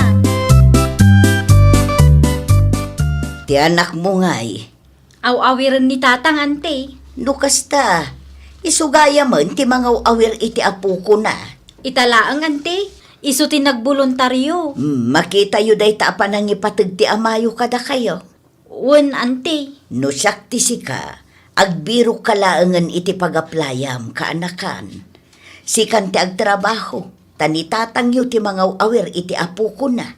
Ti anakmo ngay? Aw-awiren ni Tatang, Ante. No kasta, isu gayamen ti mangaw-awir iti apokona. Ita laeng, Ante. Isu ti nagboluntario. Hmm, makitayo dayta a panangipateg ti amayo kadakayo. Wen, Ante. No siak ti sika, agbirokka laengen iti pagaplayam, kaanakan. Sikan ti agtrabaho, ta ni tatangyo ti mangaw-awir iti apokona.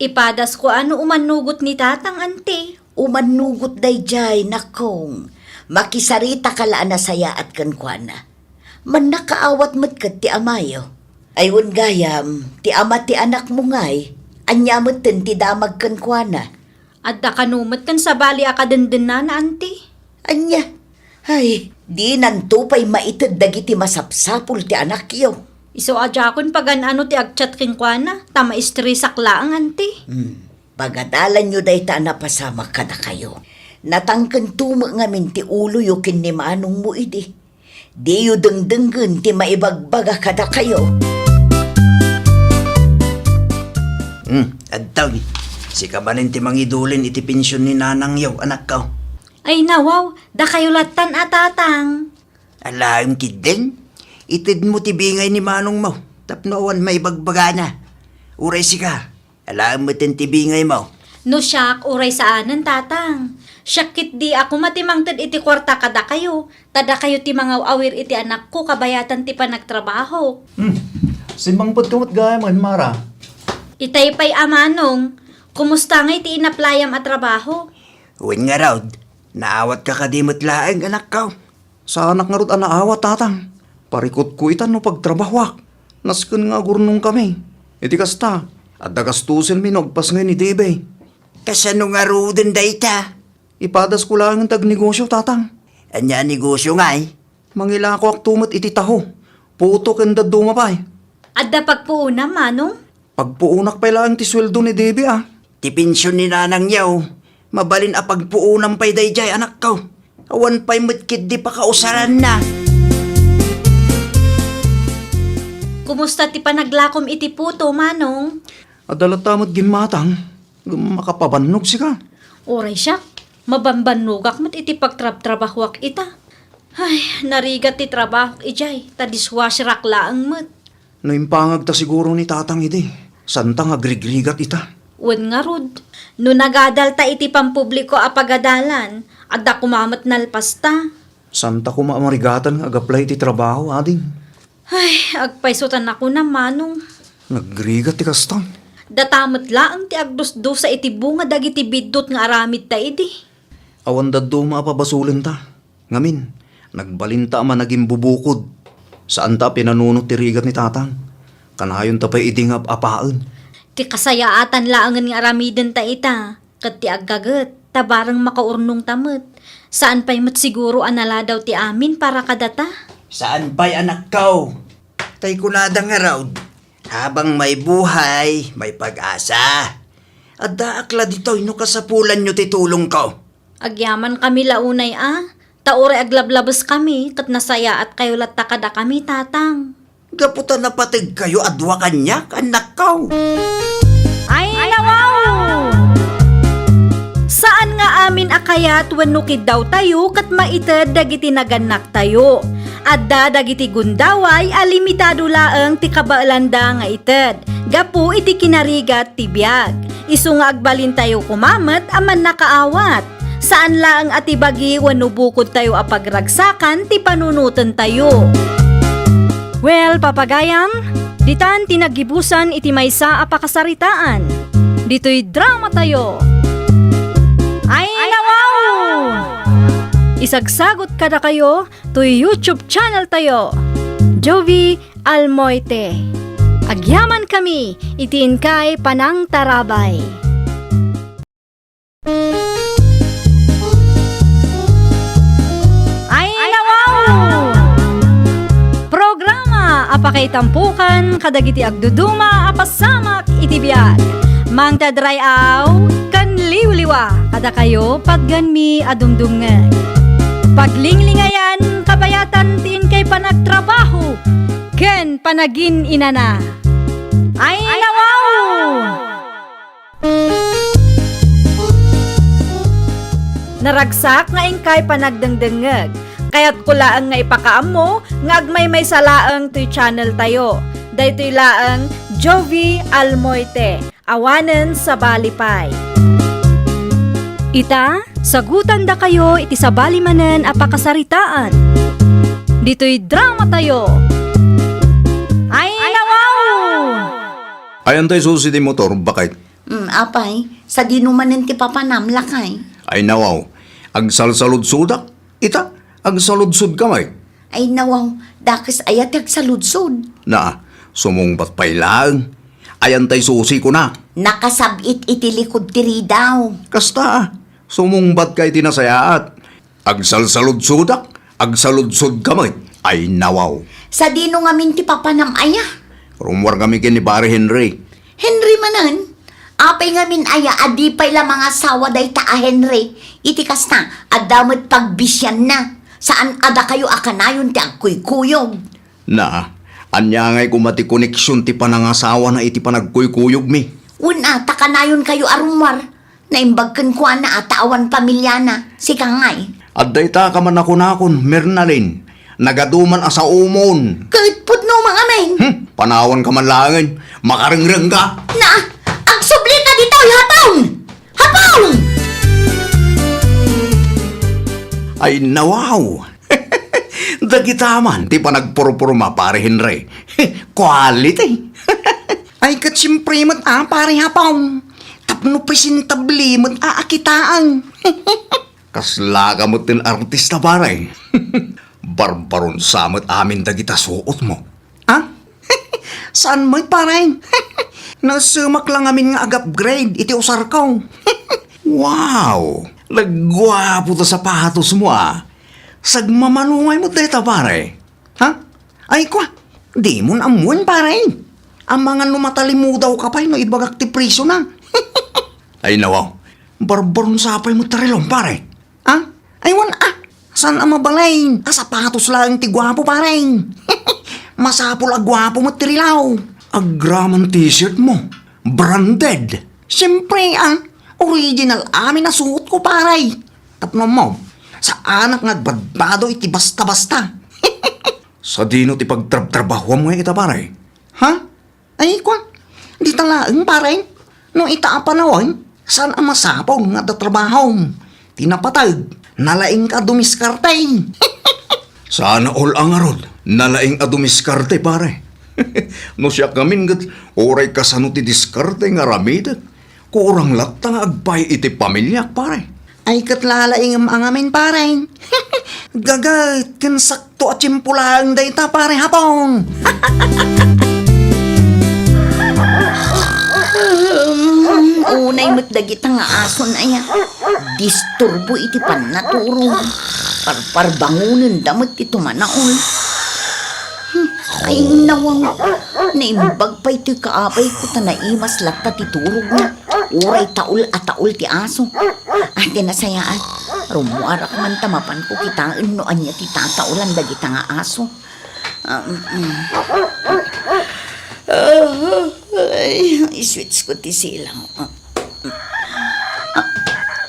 Ipadasko a no umannugot ni Tatang, Ante. Umannugot daydiay, nakong. Makisaritaka la a nasayaat kenkuana. Mannakaawat met ket ti amayo. Ay wen gayam, ti ama ti anakmo ngay, ania metten ti damag kenkuana? Adda kano met ken sabali a kadendennana, Ante. Ania? Ay, dinanto pay maited dagiti masapsapul ti anakyo. Isu a diakon pagan-ano ti agchat kenkuana, ta maistresak laeng, Ante. Hmm. Pagadalanyo dayta a napasamak kadakayo. Natangkento met ngamin ti uloyo ken ni manongmo idi. Diyo dengdenggen ti maibagbaga kadakayo. Hmm, adtoy. Sika manen ti mangidulin iti pension ni nanangyo, anakko. Ay, nawaw, dakayo lattan a, Tatang. Alaem ketdin, itedmo ti bingay ni manongmo tapno awan maibagbagana. Uray sika, alaem metten ti bingaymo. No siak, uray saanen, Tatang. Siak ketdi a koma ti mangted iti kuarta kadakayo, ta dakayo ti mangaw-awir iti anakko kabayatan ti panagtrabahok. Hmm. Simmangpetko met gayamen, Mara. Itay pay a manong, kumusta ngay ti inaplayam a trabaho? Wen ngarud, naawatka kadi met laeng, anakko? Saanak ngarud a naawat, Tatang. Parikutko ita no pagtrabahoak. Nasken nga agurnongkami. Iti kasta, adda gastusenmi no agpasngay ni Debe. Kasano ngaruden dayta? Ipadasko laengen ti agnegosio, Tatang. Ania a negosio ngay? Mangilakoakto met iti taho, puto ken dadduma pay. Adda pagpuonam, manong? Pagpuonak pay laeng ti sueldo ni Debe a. Ti pension ni nanangyo, mabalin a pagpuonam pay daydiay, anakko. Awan pay met ketdi pakausaranna. Kumusta ti panaglakom iti puto, manong? Adda latta met gimmatang. Ngem makapabannog sika. Uray siak, mabanbannogak met iti pagtrabtrabahoak ita. Ay, narigat ti trabahok idiay, ta dishwasherak laeng met. No impangagta siguro ni Tatang idi, santa nga agrigrigat ita. Wen ngarud, no nagadalta iti pampubliko a pagadalan, adda koma met nalpasta. Santa koma a marigatan nga agaplay iti trabaho, ading. Ay, agpayso ta nakunam, manong. Nagrigat ti kasta. Data met laeng ti agdusdusa iti bunga dagiti biddut nga aramidta idi. Awan dadduma a pabasolenta. Ngamin, nagbalinta a managimbubukod. Saanta a pinanunot ti rigat ni Tatang. Kanayonta pay idi nga ap-apaen. Ti kasayaatan laengen nga aramidenta ita, ket ti aggaget, ta bareng makaurnongta met. Saan pay met siguro a naladaw ti amin para kadata. Saan pay, anakko. Tay kunada ngarud, habang may buhay, may pag-asa. Addaak la ditoy no kasapulanyo ti tulongko. Agyamankami la unay a, ta uray aglablabeskami ket nasayaatkayo latta kadakami, Tatang. Gapu ta napategkayo a dua kaniak, annakko. Ay, nawaw! Saan nga amin a kayat wenno kiddawtayo ket maited dagiti nagannaktayo. Adda dagiti gundaway a limitado laeng ti kabaelanda nga ited gapu iti kinarigat ti biag. Isu nga agbalintayo koma met a mannakaawat. Saan laeng a ti bagi wenno bukodtayo a pagragsakan ti panunotentayo. Well, papagayam, ditan ti naggibusan iti maysa a pakasaritaan. Ditoy dramatayo. Ay, nawaw! Isagsagot kadakayo toy YouTube channeltayo, Jovie Almoite. Agyamankami iti inkay panangtarabay. Ay, nawaw! Programa a pakaitampukan kadagiti agduduma a pasamak iti biag. Mangted ray-aw ken liwliwa kadakayo patgenmi a dumdumngeg. Paglinglingayan, kabayatan ti inkay panagtrabaho ken panagin-inana. Ay, nawaw! Naragsak nga inkay panagdengdengngeg. Kayatko laeng nga ipakaammo nga agmaymaysa laeng toy channel tayo. Daytoy laeng Jovie Almoite. Awanen sabali pay. Ita, sagutandakayo iti sabali manen a pakasaritaan. Ditoy drama tayo. Ay, nawaw! Ayan tay susi ti motor, bakay? Mm, apay, sadino manen ti papanam, lakay? Ay, nawaw. Agsalsaludsodak. Ita, agsaludsodka met. Ay, nawaw, dakes aya ti agsaludsod? Na, sumungbat pay laeng. Ayan tay susi, kuna. Nakasab-it iti likud ti ridaw. Kasta, sumungbatka iti nasayaat. Agsalsaludsodak, agsaludsodka met. Ay, nawaw. Sadino ngamin ti papanam aya? Rummuarkami ken ni Pare Henry. Henry manen? Apay ngamin aya a di pay la mangasawa dayta a Henry? Iti kasta, adda met pagbisianna. Saan a dakayo a kanayon ti agkuykuyog. Na, ania ngay koma ti koneksion ti panangasawana iti panagkuykuyogmi? Wen a, ta kanayonkayo a rummuar. Naimbag kenkuana a ta awan pamiliana. Sika ngay? Adda ita ka man a kunakon, Mernalin. Nagaduman a saomon. Ket pudno mangamin. Hmm, panawanka man laengen. Makarengrengka. Na, agsublika ditoy, Hapong! Hapong! Ay, nawaw! Dagita man ti panagpurpurma, Pare Henry. Quality. Ay, ket siempre met a, Pare Hapong. Tapno presentable met a, a kitaen. Kaslaka met ti artista, pare. Barbaron sa met amin dagita suotmo. Ha? Saan met, pare? Nasemak la ngamin nga ag-upgrade iti usarko. Wow! Nagguapo ta sapatosmo, a. Sagmamano ngay met dayta, pare. Ha? Ay, kua, dimon ammoen, pare. Amangan no matalimudawka pay no ibagak ti presiona. Ay, nawaw. Barbaron sa pay met ti relom, pare. Ha? Ay, wen a. Saan a mabalin a sapatos laeng ti guapo, pare. Masapul a guapo met ti rilaw. Agraman t-shirtmo. Branded. Siempre, a. Original amin a suotko, pare. Tapno ammo, saanak nga agbadbado iti basta-basta. Sadino ti pagtrabtrabahuam ngay ita, pare? Ha? Ay, kua, dita laeng, pare. No ita a panawen, saan a masapul nga adda trabahom? Ti napateg, nalaingka a dumiskarte. Sana all a ngarud, nalaing a dumiskarte, pare. No siak ngamin ket, uray kasano ti diskarte nga aramidek, kurang latta nga agpaay iti pamiliak, pare. Ay, ket lalaingem a ngamin, pare. Gaget ken sakto a tiempo laeng dayta, pare Hapong. Unay met dagita nga ason aya. Disturbo iti pannaturog. Parparbangonenda met ti tumanaol. Hmm, ay, nawaw. Naimbag pay toy kaabayko ta naimas latta ti turogna. Uray taol a taol ti aso. Ah, ti nasayaat. Rummuarak man ta mapanko kitaen no ania ti tataolan dagita nga aso. Um, um. Ah, ay, i-switch ko ti silaw. Ah,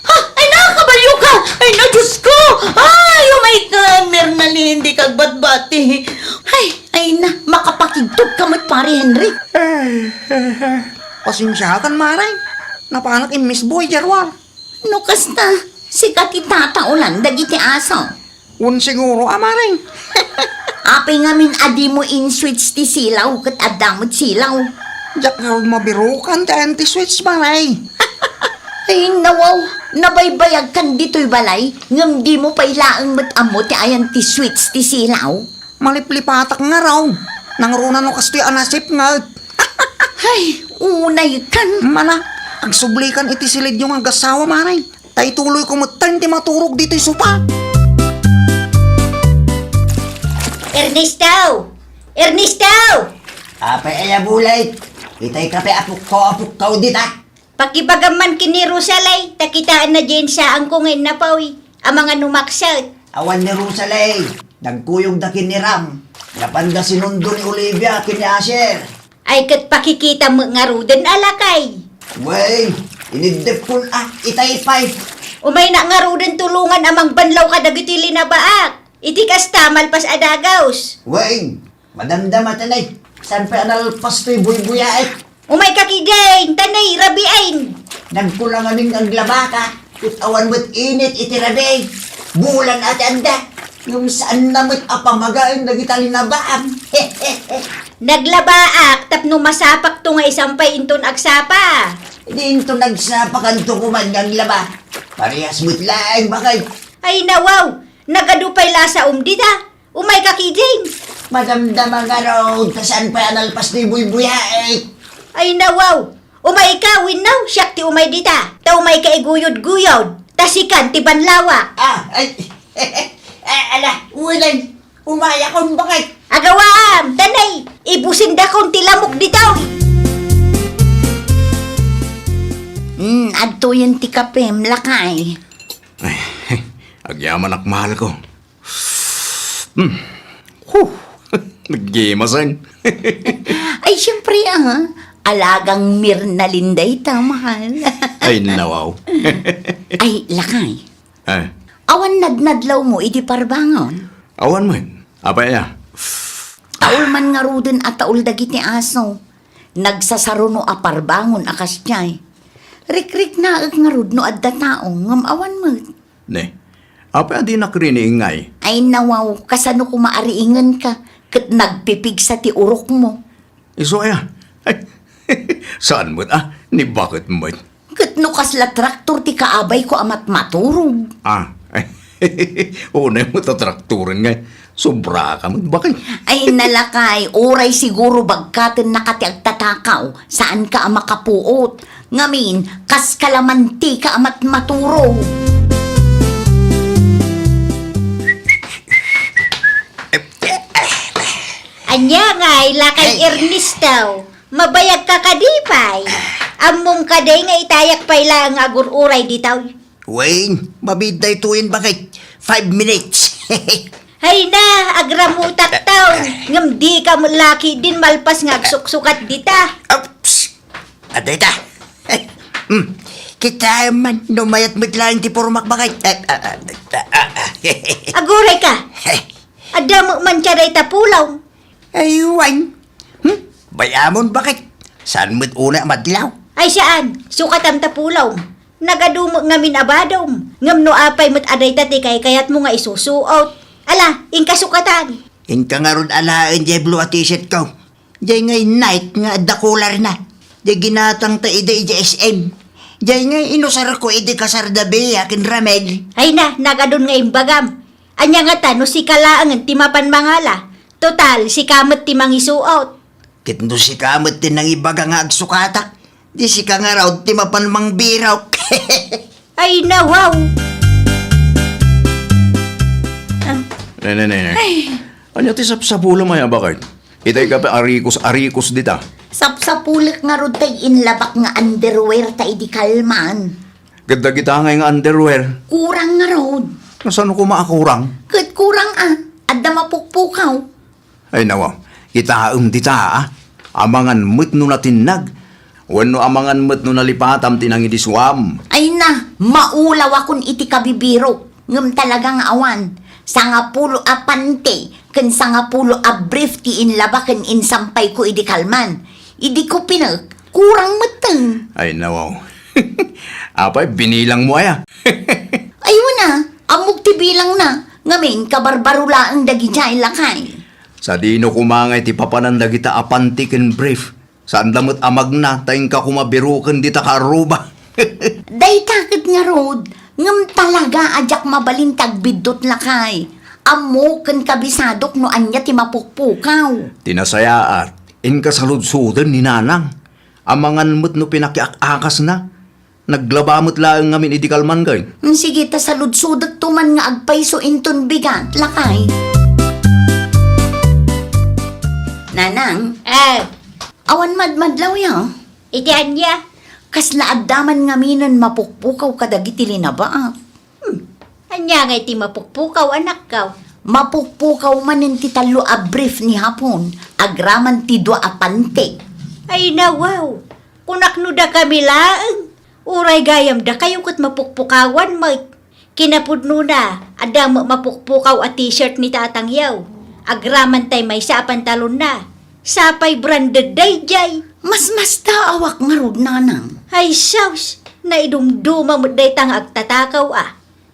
ah, ay, na, kabalyo ka! Ay, na, Diyos ko! Ay, umay ka, Mernalin, di kagbatbati. Ay, ay, na, makapakigtot ka met, Pare Henry. Eh, eh, eh. Pasensiakan, Mare. Napanak immisbo, idiay ruar. No kasta, sika ti tataolan dagiti aso. Wen siguro a, Mare. Apay ngamin a dimo in-switch ti silaw ket adda met silaw? Diak ngarud mabirukan ti ayan ti switch, Mare. Ay, nawaw, nabaybayagkan ditoy balay, ngem dimo pay laeng met ammo ti ayan ti switch ti silaw? Maliplipatak ngarud. Nangruna no kastoy a nasipnget. Ay, unay kan. Mana, agsublikan iti silidyo nga agasawa, Mare. Ta ituloyko metten ti maturog ditoy sopa. Ernesto! Ernesto! Apay aya bulit? Itay kape a pukkaw a pukkaw dita. Pakibagam man ken ni Rosalay, ta kitaenna diay saanko nga innapaw, amangan no makset. Awan ni Rosalie, nagkuyogda ken ni Ram. Napanda sinundo ni Olivia ken ni Asher. Ay, ket pakikitam met ngaruden a lakay. Wen, iniddepkon a itay pay. Umaynak ngaruden tulongan a mangbanlaw kadagiti linabaak. Iti kasta, malpas a dagaus. Wen, madamdama ta nay. Saan pay a nalpas toy buybuyaek? Umayka kidin, ta nay, rabiin. Nagkulangamin nga aglabaka, ket awan met init iti rabi. Bulan a ti adda, ngem saanna met a pamagaen dagita linabaam. Naglabaak tapno masapakto nga isan pay inton agsapa. Di inton agsapa kanto koma nga aglaba. Parehas met laeng, bakit? Ay, nawaw, nagadu pay la saom dita. Umayka kidin. Madamdama ngarud ta saan pay a nalpas ti buybuyaek. Ay, nawaw. Umayka, wenno, siak ti umay dita. Ta umayka iguyod-guyod. Ta sikan ti banlawak. Ah, ay. Ah, ala, ulen. Umayakon, bakit? Agawaam, ta nay, ibusendakon ti lamok ditoy. Hmm, adtoyen ti kapem, lakay. Ay, agyamanak, mahalko. Hmm. Huh. Naggimasen. Ay, siyempre, ah. Alagang Mirna Linda ita, mahal. Ay, nawaw. Ay, lakay. Eh. Awan nadnadlawmo idi parbangon? Awan met. Apay aya? Taul man ngaruden a taul dagiti aso. Nagsasaruno a parbangon a kasdiay. Rikriknaek ngarud no adda tao, ngem awan met. Ne, apay a dinak riiningay? Ay, nawaw, kasano koma a riingenka ket nagpipigsa ti urokmo? Isu aya? Ay, saan met a, ni bakit met? Ket no kasla traktor ti kaabayko a matmaturog. Ah, unay met a traktoren ngay. Sobra ka met, bakit? Ay, nalakay, uray siguro bagkatennaka ti agtatakaw, saanka a makapuot. Ngamin, kas kalamantika a matmaturog. Ania ngay, lakay Ay. Ernesto? Mabayagka kadi pay? Ammom kadi nga itayak pay laeng nga agur-uray ditoy? Wen, mabiit daytoyen, bakit? Five minutes. Hay na, agramutak taw. Ngem dika met la ketdin malpas nga agsuksukat dita. Oops! Adda ita. Hmm. Kitaem man, no mayat met laeng ti pormak, bakit? Ah, ah, ah, ah, ah. Aguray ka. Adda met man dayta pulong. Ay, wen. Hmm? Bay-amon, bakit? Saan met unay a madlaw? Ay, saan. Sukatam ta pulong. Nagadu met ngamin a badom. Ngem no apay met a dayta ti kaykayatmo nga isusuot. Ala, inka sukatan. Inka ngarud alaen diay blue a t-shirt ko. Diay ngay Nike nga adda collar na. Diay ginatangta idi idiay S M. Diay ngay inusarko idi kasarda Bea ken Ramel. Ay na, nagadun nga imbagam. Ania ngata no sika laengen ti mapan mangala? Total, sika met ti mangisuot. Ket no sika met ti nangibaga nga agsukatak, di sika ngarud ti mapan mangbirok. Ay, nawaw! Ah. Ne, ne, ne, ne. Ay. Ania ti sapsapulem aya, bakit? Itay ka pa arikos-arikos dita. Sapsapulek ngarud tay inlabak nga underwear ta idi kalman. Ket dagita ngay nga underwear? Kurang ngarud. Kasano koma a kurang? Ket kurang a, adda mapukpukaw. Ay, nawa, kitaem dita, a. Amangan met no natinnag, wenno amangan met no nalipatam ti nangidisuam. Ay na, maulawakon iti kabibirok, ngem talaga nga awan. Sangapulo a panty ken sangapulo a brief ti inlaba ken insampayko idi kalman. Idi ko pinek, kurang metten. Ay, nawaw. Apay, binilangmo aya? Ay, wen a, ammok ti bilangna. Ngamin, kabarbaro laeng dagidiay, lakay. Sadino koma ngay ti papanan dagita a panty ken brief? Saanda met a magna, ta inka koma biroken dita kaarruba. Dayta ket ngarud, ngem talaga a diak mabalin ti agbiddut, lakay. Ammok ken kabisadok no ania ti mapukpukaw. Ti nasayaat, inka saludsoden ni Nanang. Amangan met no pinakiak-akasna. Naglaba met laeng ngamin idi kalman, kay. Mm, sige, ta saludsodekto man nga agpayso inton bigat, lakay. Nanang? Eh. Awan madmadlawyo? Iti ania? Kasla adda man ngaminen mapukpukaw kadagiti linabaak. Hmm. Ania ngay ti mapukpukaw, anakko? Mapukpukaw manen ti tallo a brief ni Hapon, agraman ti dua a panty. Ay, nawaw. Kunak no dakami laeng. Uray gayam dakayo ket mapukpukawan met. Kinapudnona, adda met mapukpukaw a t-shirt ni tatangyo. Agraman tay maysa a pantalonna. Sapay branded daydiay. Masmastaawak ngarud, nanang. Ay, sus! Naidumduma met dayta nga agtatakaw a.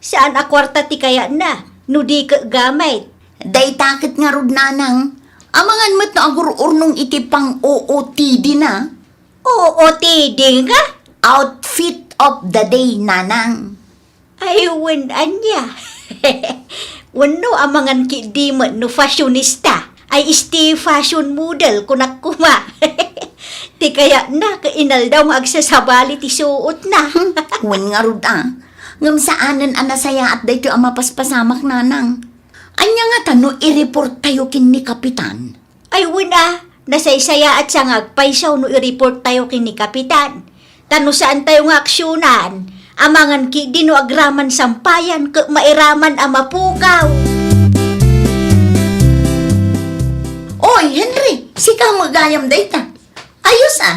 Saan a kuarta ti kayatna, no di ket gamit. Dayta ket ngarud, nanang. Amangan met no agur-urnong iti pang-O O T D na. O O T D nga? Outfit of the day, nanang. Ay, wen, ania? Wenno amangan ketdi met no fashionista. Ay, isti fashion model, kunak koma. Ti kayatna, ket inaldaw nga agsasabali ti suotna. Wen ngarud a. Ngem saanen a nasayaat daytoy a mapaspasamak, nanang. Ania ngata no i-report tayo ken ni Kapitan? Ay, wen a, nasaysayaat sa nga agpayso no i-report tayo ken ni Kapitan. Ta no saan tayo nga aksyonan, amangan ketdi no agraman sampayan ket mairaman a mapukaw. Oy, Henry, sika met gayam dayta. Ayos a.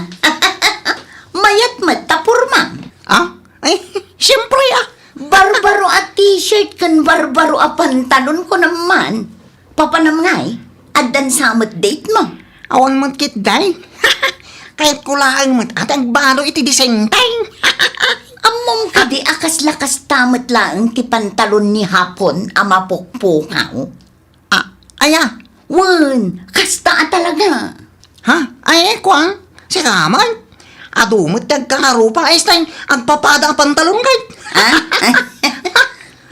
Mayat met ta pormam. Ah? Ay, siyempre ah. Barbaro a t-shirt ken barbaro a pantalon ko naman. Papanam ngay, addan sa met date mo? Awan met ketdi. Kayatko laeng met a ti agbaro iti design tay. Ammom kadi a kasla kasta met laeng ti pantalon ni Hapon a mapukpukaw? Ah, aya? Wen, kasta a talaga. Ha? Ay, kua? Sika man? Adu met ti agkakarupa, ay, stay, agpapada a pantalon kay. Ha?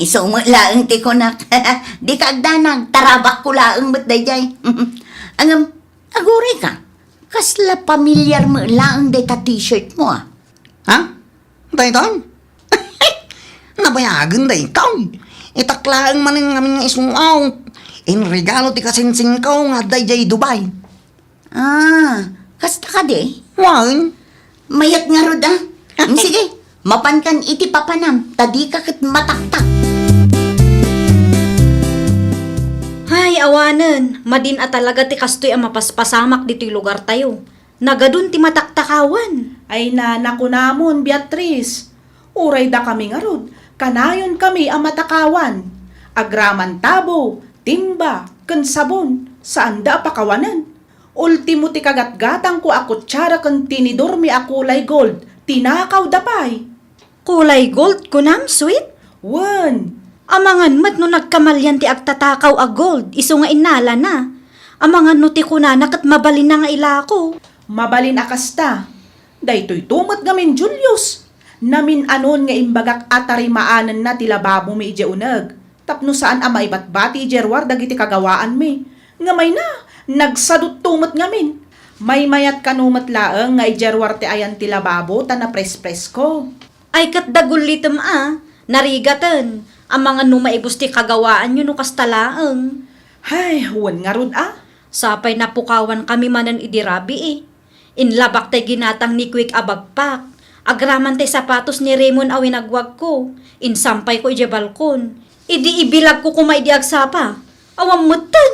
Isu met laeng ti kunak. Dika agdanag, tarabakko laeng met daydiay. Ngem, aguray ka. Kasla pamilyar met laeng dayta t-shirt mo, ah. Ha? Daytoy? Nabayagen daytoy. Itak laeng manen ngamin nga isuot. Inregalo ti kasingsingko nga adda idiay Dubai. Ah, kasta kadi? Wen. Mayat ngarud, ah. Mm, sige, mapankan iti papanam, ta dika ket mataktak. Hay, awanen, madin a talaga ti kastoy a mapaspasamak ditoy lugartayo. Nagadun ti mataktakawan. Ay, nana, kunamon, Beatriz. Uray dakami ngarud, kanayonkami a matakawan. Agraman tabo, timba, ken sabon, saanda a pakawanen. Ultimo ti kagatgatangko a kutsara ken tinidormi a kulay gold, tinakawda pay. Kulay gold, kunam, sweet? Wen. Amangan met no nagkamalian ti agtatakaw a gold, isu nga innalana. Amangan no ti kunana ket mabalinna nga ilako. Mabalin a kasta. Daytoyto met ngamin, Julius. Namin-anon nga imbagak a tarimaanenna ti lababomi idiay uneg, tapno saan a maibatbati idiay ruar dagiti kagawaanmi. Ngem ay na, nagsadutto met ngamin. Maymayat kano met laeng nga idiay ruar ti ayan ti lababo ta naprespresko. Ay, ket dagullitem a, narigaten, amangan no maibus ti kagawaanyo no kasta laeng. Hay, wen ngarud a. Sapay napukawankami manen idi rabii. Inlabak tay ginatang ni Quick a bagpak. Agraman tay sapatos ni Raymond a winagwagko. Insampayko idiay balkon. Idi ibilagko koma idi agsapa, awan metten.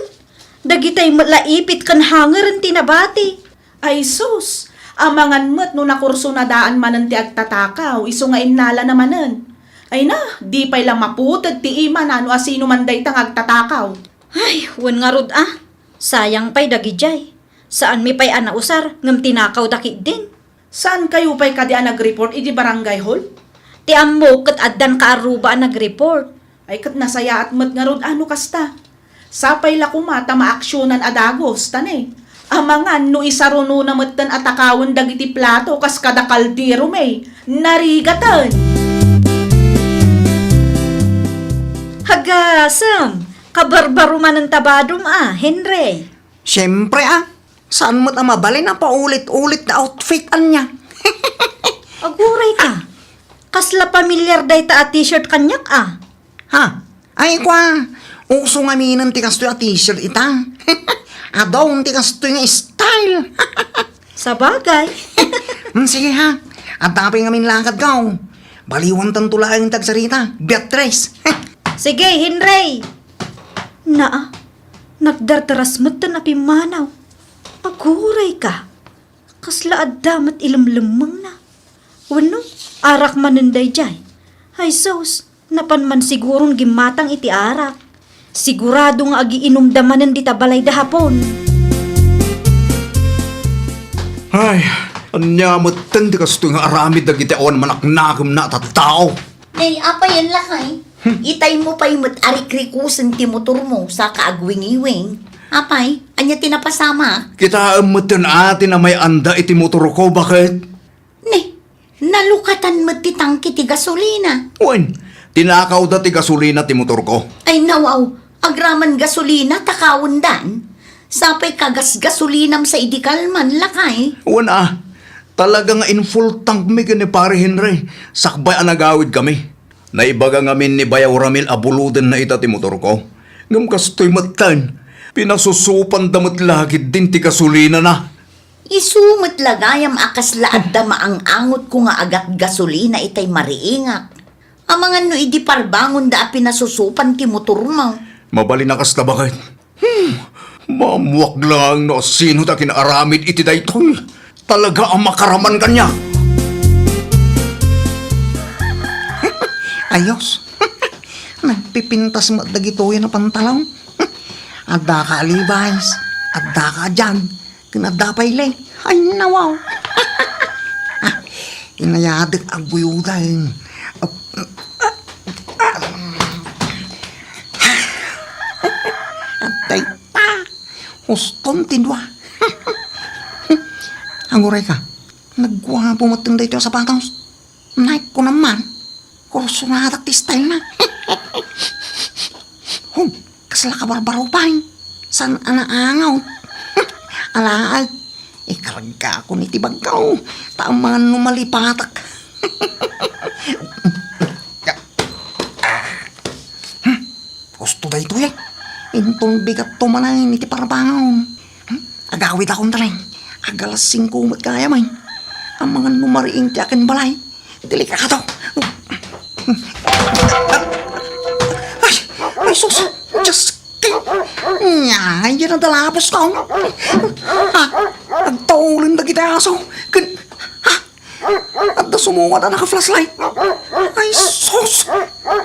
Dagitay met la ipit ken hangeren ti nabati. Ay sus! Amangan met no nakursunadaan manen ti agtatakaw, isu nga innalana manen. Ay na, di pay la maputed ti imana no asino man dayta nga agtatakaw. Ay, wen ngarud a. Sayang pay dagidiay. Saanmi pay a nausar, ngem tinakawda ketdin. Saankayo pay kadi a nag-report idi barangay hall? Ti ammok ket addan kaarruba a nag-report. Ay, ket nasayaat met ngarud a no kasta. Sapay la koma ta maaksyonan a dagus, ta ne, amangan no isarunona metten a takawen dagiti plato kas kada kaldero, may narigaten. Hagasem, kabarbaro manen ta badom a, Henry. Siyempre a, saan met a mabalin a paulit-ulit nga outfit ania. Aguray ka. Kasla pamilyar dayta a t-shirt kaniak a. Ha? Ay, kua, uso ngaminen ti kastoy a t-shirt ita. Adun ti kastoy nga style. Sabagay. Hmm, sige ha. Adda pay ngamin lakadko. Baliwantanto laeng ti agsarita, Beatriz. Sige, Henry! Naa, nagdardaras metten a pimmanaw. Aguray ka. Kasla adda met ilemlemmengna. Wenno, arak manen daydiay. Ay sus, napan man siguron gimmatang iti arak. Sigurado nga agiinumda manen dita balayda Hapon. Ay, ania metten ti kastoy nga aramid dagiti awan manaknakemna a tattao? Nay, apay, lakay? Itaymo pay met a rikrikusen ti motormo, saka agwingiwing. Apay, ania ti napasamak? Kitaem metten a ti namay-anda iti motorko, baket? Ne, nalukatan met ti tangke ti gasolina. Wen, tinakawda ti gasolina ti motorko. Ay, nawaw, agraman gasolina, takawendan? Sapay kagasgasolinam sa idi kalman, lakay? Wen a, talaga nga in-full tank mi ken ni Pare Henry, sakbay a nagawidkami. Naibaga ngamin ni Bayaw Ramil a bulodenna ita ti motorko. Ngem kastoy metten, pinasusupanda met la ketdin ti gasolinana. Isu met la gayam a kasla adda maang-angotko nga agatgasolina itay mariingak. Amangan no idi parbangonda a pinasusupan ti motormo. Mabalin a kasta, baket. Hmm, maammoak laeng no asino ti akin-aramid iti daytoy. Talaga a makaraman kaniak. Ayos. Nagpipintas met dagitoy a pantalon. Adda ka Levi's, adda ka John, ken adda pay Lee. Ay, nawaw. Inayadek agbuyudan. Dayta, huston ti dua. Aguray ka, nagguapo met daytoy a sapatos. Nike ko naman. Kursunadak ti style na. Hum, kasla kabarbaro pay. Saan a naangaw? Alaag. Ikargakon iti bagko. Ta amangan no malipatak. Hmm, husto daytoy, eh. Inton bigatto manen iti parbangon. Hmm? Agawidakon ta, Nay. Agalas singko met gayam, ay. Amangan no mariing ti akin balay. Delikado. Ay, ay, sus. Diyos ko. Nya, yan ang dalapos ko. Ha? Agtaulen dagiti aso. Ken, ha? Adda sumungad a naka-flashlight. Ay, sus!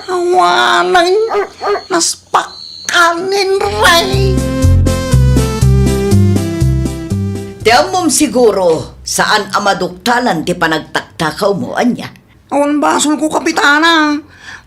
Awanen! Naspakan ni Henry! Ti ammom siguro, saan a maduktalan ti panagtaktakawmo, ania? Awan basolko, Kapitana.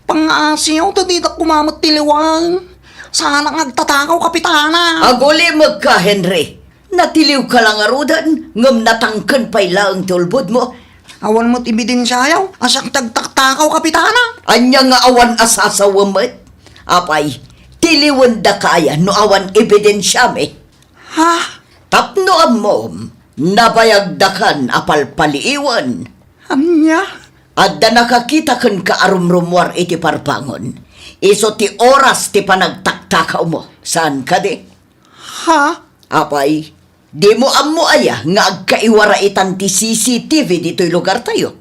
Pangngaasiyo ta ditak kumamet ti liwang. Saanak nga agtatakaw, Kapitana. Agulimekka, Henry. Natiliwka la ngaruden, ngem natangken pay laeng ti ulbodmo. Awan met ebidensiayo a siak ti agtaktakaw, Kapitana. Ania nga awan a sasawen met? Apay, tiliwendaka aya no awan ebidensiami? Ha? Tapno ammom, nabayagdakan a palpaliiwen. Ania? Adda nakakita kenka a rumrumuar iti parbangon. Isu ti oras ti panagtaktakawmo. Saan kadi? Ha? Apay, dimo ammo aya nga agkaiwaraitan ti C C T V ditoy lugartayo?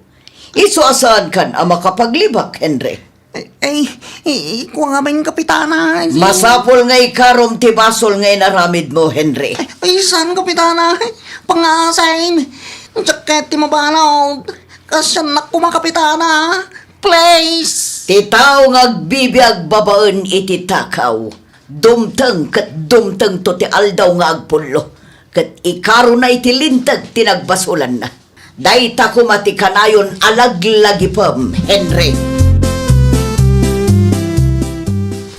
Isu a saankan a makapaglibak, Henry. Ay, ay, i-, ikuan ngamin, Kapitana. Masapul nga ikarom ti basol nga inaramidmo, Henry. Ay, ay, saan, Kapitana? Pangasim. Jacket ti mabalud. Kasyanak koma, Kapitana. Please. Ti tao nga agbibiag babaen iti takaw, dumteng ket dumtengto ti aldaw nga agpullo, ket ikarona iti linteg ti nagbasolanna. Dayta koma ti kanayon a laglagipem, Henry.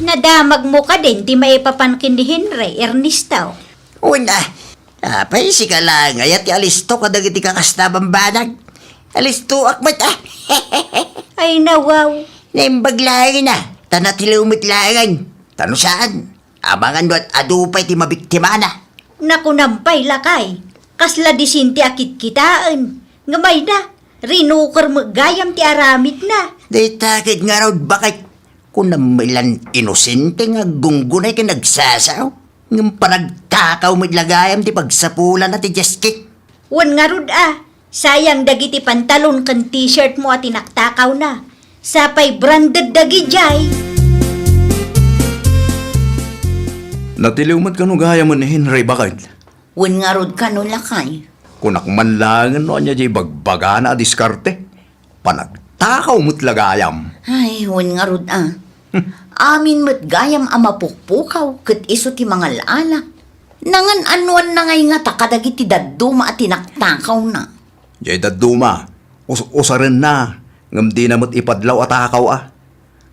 Nadamagmo kadin ti maipapan ken ni Henry, Ernesto? Una, apay, sika laeng aya ti alisto kadagiti kakasta a bambanag? Alistoak met, ah. Ay, nawaw. Naimbag laeng, ah. Ta natiliw met laeng. Ta no saan, amangan no ad-adu pay ti mabiktimana. Nakunam pay, lakay. Kasla disente a kitkitaen. Ngem ay na, rinuker met gayam ti aramidna. Dayta ket ngarud, baket. Kunam met lan inosente nga aggunggunay ken agsasao. Ngem panagtakaw met la gayam ti pagsapulanna ti Jeski. Wen ngarud a, sayang dagiti pantalon ken t-shirt mo a tinaktakawna. Sapay branded dagidiay. Natiliw met kano gayam ni Henry, baket? Wen ngarud kano, lakay. Kunak man laengen no ania diay bagbagana a diskarte. Panagtakaw met la gayam. Ay, wen ngarud a. Hmm. Amin met gayam a mapukpukaw ket isu ti mangal-ala. Nangan-anuanna ngay ngata kadagiti dadduma a tinaktakawna. Jay dadduma, us-, usarenna, ngem dina met ipadlaw a takaw a.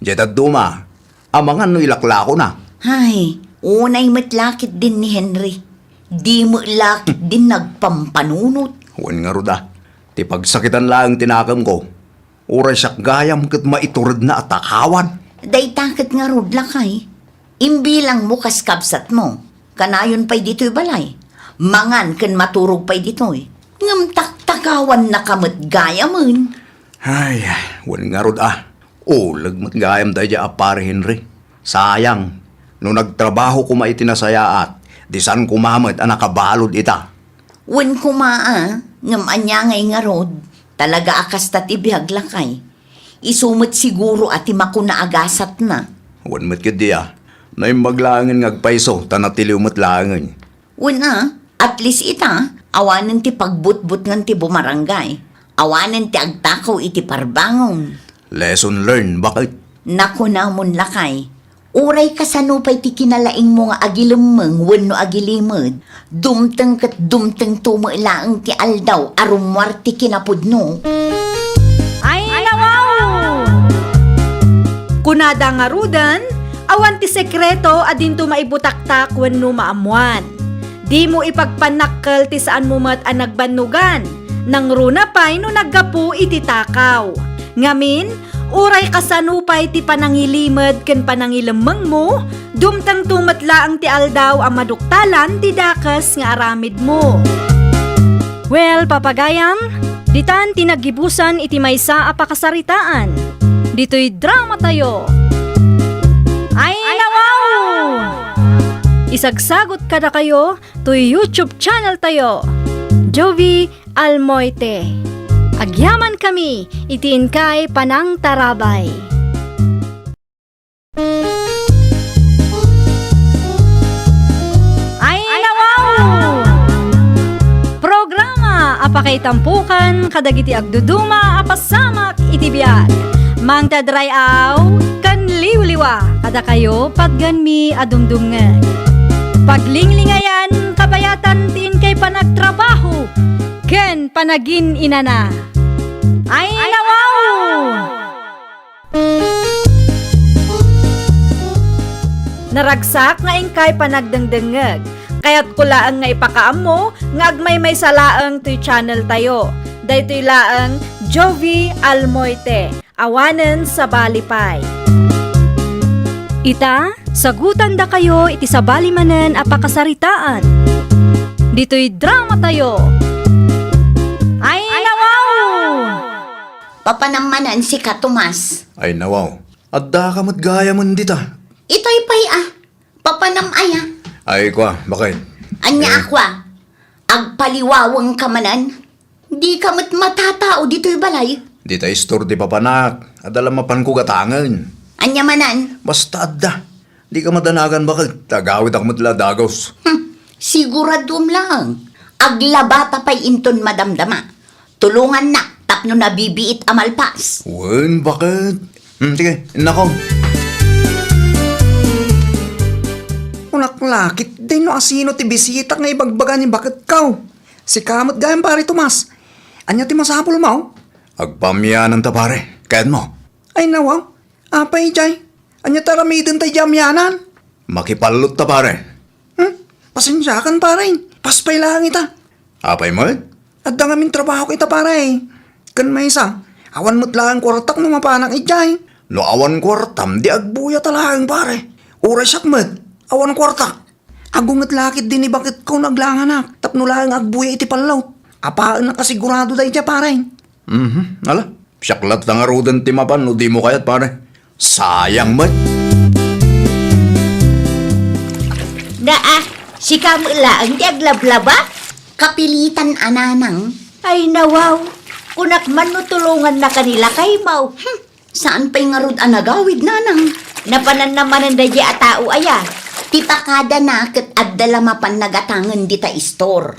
Jay dadduma, amangan no ilaklakona. Ay, unay met la ketdin ni Henry. Di met la ketdin nagpampanunot. Wen ngarud a, ti pagsakitan laeng ti nakemko. Uray siak gayam ket maituredna a takawan. Dayta ket ngarud, lakay. Imbilangmo kas kabsatmo. Kanayon pay ditoy balay. Mangan ken maturog pay ditoy. Ngem taktakawannaka met gayamen. Ay, wen ngarud a. Uleg met gayam daydiay a Pare Henry. Sayang, no nagtrabaho koma iti nasayaat, di saan koma met a nakabalud ita. Wen koma a, ngem ania ngay ngarud, talaga a kasta ti biag, lakay. Isu met siguro a ti makuna a gasatna. Wen met ketdi a, naimbag laengen nga agpayso ta natiliw met laengen. Wen a, at least ita, awanen ti pagbutbutngan ti bumarangay. Awanen ti agtakaw iti parbangon. Lesson learned, baket? Nakunamon, lakay. Uray kasano pay ti kinalaingmo nga agilemmeng wenno agilimed, dumteng ket dumtengto met laeng ti aldaw a rummuar ti kinapudno. Ay, nawaw! Kunada ngaruden, awan ti sekreto a dinto maibutaktak wenno maammuan. Dimo ipagpannakkel ti saanmo met a nagbannogan, nangruna pay no naggapu iti takaw. Ngamin, uray kasano pay ti panangilimed ken panangilemmengmo, dumtengto met laeng ti aldaw a maduktalan ti dakes nga aramidmo. Well, papagayam, ditan ti naggibusan iti maysa a pakasaritaan. Ditoy dramatayo. Ay, nawaw! Isagsagot kadakayo toy YouTube channel tayo, Jovi Almoite. Agyaman kami iti inkay panangtarabay. Ay, nawaw! Programa a pakaitampukan kadagiti agduduma a pasamak iti biag. Mangted ray-aw ken liwliwa kadakayo patgenmi a dumdumngeg. Paglinglingayan, kabayatan ti inkay panagtrabaho ken panagin-inana. Ay, nawaw! Naragsak nga inkay panagdengdengngeg. Kayatko laeng nga ipakaammo nga agmaymaysa laeng toy channel tayo. Daytoy laeng Jovi Almoite. Awanen sabali pay. Ita, sagutandakayo iti sabali manen a pakasaritaan. Ditoy dramatayo. Ay, nawaw! Papanam manen sika, Tomas. Ay, nawaw. Addaka met gayamen dita. Itay pay a. Papanam aya. Ay, kua, baket? Ania a kua? Agpaliwawengka manen? Dika met matatao ditoy balay. Dita istor ti papanak. Adda la mapanko gatangen. Ania manen? Basta adda. Dika madanagan, baket. Agawidak met la dagus. Hmm. Siguraduem laeng. Aglabata pay inton madamdama. Tulongannak tapno nabibiit a malpas. Wen, baket? Hmm, sige, innako. Kunak la ketdi no asino ti bisita nga ibagbaga ni baketko. Sika met gayam, Pare Tomas. Ania ti masapulmo? Agpaamiananta, pare. Kayatmo? Ay, nawaw. Apay idiay? Ania ti aramidenta idiay amianan? Makipallotta, pare. Hmm? Pasensiakan, pare. Pas pay laeng ita. Apay met? Adda ngamin trabahok ita, pare. Ken maysa, awan met laeng kuartak no mapanak idiay. No awan kuartam, di agbuyata laeng, pare. Uray siak met, awan kuartak. Agunget la ketdi ni baketko no aglanganak, tapno laeng agbuya iti pallot. Apaennak a sigurado daydiay, pare. Mhm. Ala, siak latta ngaruden ti mapan no dimo kayat, pare. Sayang met. Naa, sika met laeng ti aglablaba? Kapilitan a nanang. Ay, nawaw. Kunak man no tulongannaka ni lakaymo. Hmm. Saan pay ngarud a nagawid, nanang? Napananna manen daydiay a tao aya? Ti pakadana ket adda la mapan nagatangen dita istor.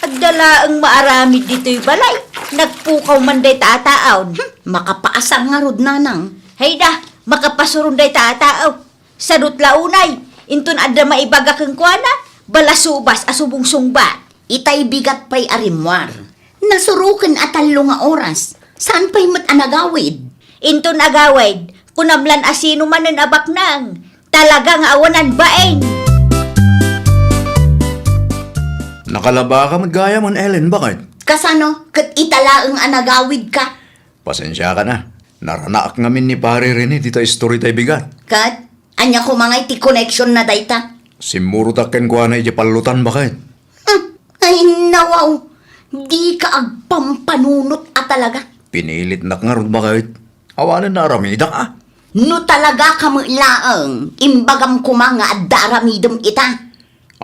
Adda laeng maaramid ditoy balay. Nagpukaw man dayta a taaw. Hmm, makapaasar ngarud, nanang. Hayda, makapasuron dayta a taaw. Sadut la unay, inton adda maibaga kenkuana, balasubas a subungsungbat. Itay bigat pay a rimmuar. Nasuroken a tallo nga oras. Saan pay met a nagawid? Inton agawid, kunam lan a sino manen a baknang. Talaga nga awanan bain. Nakalabaka met gayam, Ellen, baket? Kasano? Ket ita laeng a nagawidka? Pasensiakan a. Naranaak ngamin ni Pare Rene dita istorya tay bigat. Ket, ania koma ngay ti koneksionna dayta? Simmurotak kenkuana idiay pallutan, baket. Hmm, ay, nawaw. Dika agpampanunot a talaga. Pinilitnak ngarud, baket. Awanen naaramidak, a. No talaga ka met laeng, imbagam koma nga adda aramidem ita.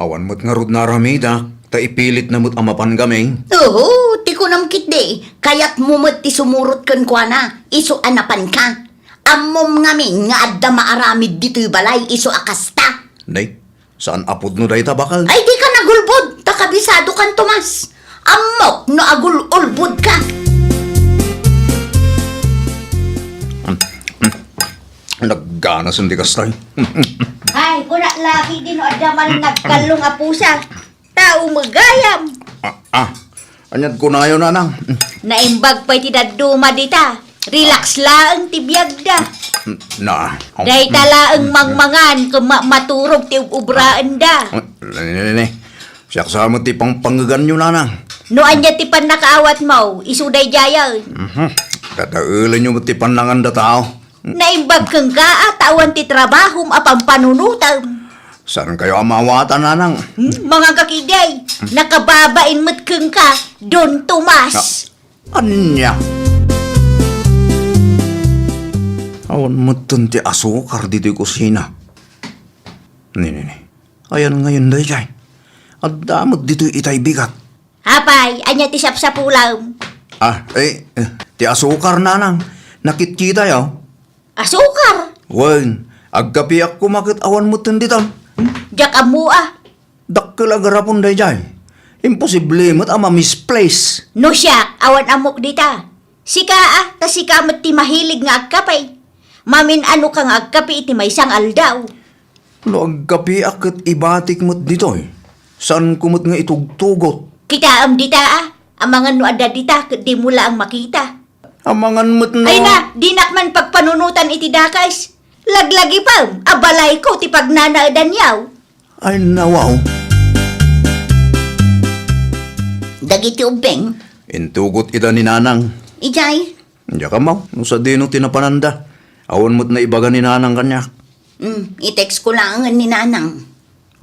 Awan met ngarud naaramidak, ta ipilitna met a mapan kami. Oho, ti kunam ketdi, kayatmo met ti sumurot kenkuana, isu a napanka. Ammom ngamin nga adda maaramid ditoy balay isu a kasta. Nay, saan a pudno dayta, baket? Ay, dika nagulbod, ta kabisadokan, Tomas. Ammok no agul-ulbodka. Nagganasen ti kasta. Ay, kuna lagi di no adda man nagkallong a pusa. Tao met gayam. Ah, ah. Ania't kunayo, nanang? Naimbag pay ti dadduma dita. Relax laeng ti biagda. Na. Dayta laeng mangmangan ken ma-, maturog ti ub-ubraenda. Ah, ne, ne, ne. Siak sa met ti pangpangeganyo, nanang. No ania ti pannakaawatmo, isu daydiayen. Mhm. Dadaelenyo met ti pannanganda tao. Naimbag kenka a ta awan ti trabahom a pampanunotem. Saankayo a maawatan, nanang? Hmm, manganka ketdi. Nakababain met kenka, Don Tomas. Ah, ania? Awan metten ti asukar ditoy kusina. Ni, ni, ni. Ayan ngayon daydiay. Adda met ditoy itay bigat. Apay, ania ti sapsapulem? Ah, eh, eh, ti asukar, nanang. Nakitkitayo. Asukar? Wen, agkapiak koma ket awan metten dita. Diak ammo a. Dakkel a garapon daydiay. Imposible met a ma-misplace. No siak, awan ammok dita. Sika a, ta sika met ti mahilig nga agkape. Mamin-anoka nga agkape iti maysa nga aldaw. No agkapiak ket ibatik met ditoy, saanko met nga itugtugot. Kitaem dita a, amangan no adda dita ket dimo laeng makita. Amangan met no. Ay na, dinak man pagpanunotan iti dakes. Laglagipem a balayko ti pagnanaedanyo. Ay, nawaw. Dagiti ubbing? Intugot ida ni Nanang. Idiay? Diak ammo no sadino ti napananda. Awan met naibaga ni Nanang kaniak. Hmm, i-text ko laengen ni Nanang.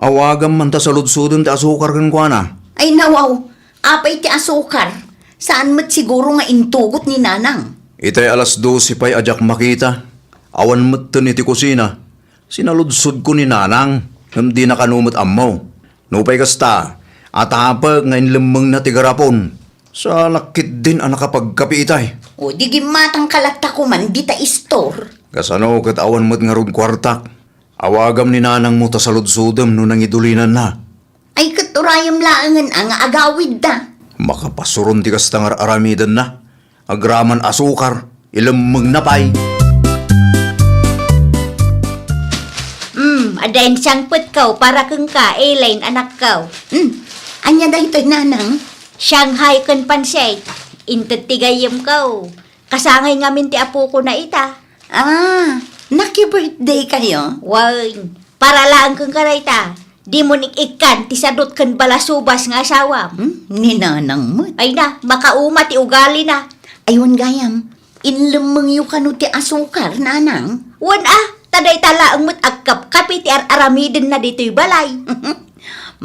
Awagam man ta saludsodem ti asukar kenkuana. Ay, nawaw. Apay ti asukar? Saan met siguro nga intugot ni Nanang. Itay alas dose pay a diak makita. Awan metten iti kusina. Sinaludsodko ni Nanang, ngem dina kano met ammo. Nupay kasta, atapek nga inlemmengna ti garapon. Salak ketdin a nakapagkape itay. O, di gimmatangka latta koman dita istor. Kasano ket awan met ngarud kuartak? Awagam ni Nanangmo ta saludsodem no nangidulinanna. Ay, ket urayem laengen a nga agawidda. Makapasuron ti kasta nga ar-aramidenna. Agraman asukar, ilemmengna pay. Hmm, adda insangpetko para kenka, Elaine, anakko. Hmm, ania daytoy, Nanang? Shanghai ken pansit. Inted ti gayyemko. Kasangay ngamin ti apokona ita. Ah, naki-birthday kayo? Wen, para laeng kenka dayta. Dimo ik-ikkan ti sadut ken balasubas nga asawam. Hmm? Ni Nanang met. Ay na, makauma ti ugalina. Ay, wen gayam, inlemmengyo kano ti asukar, Nanang? Wen a, ta dayta laeng met agkapkapi ti ar-aramidenna ditoy balay.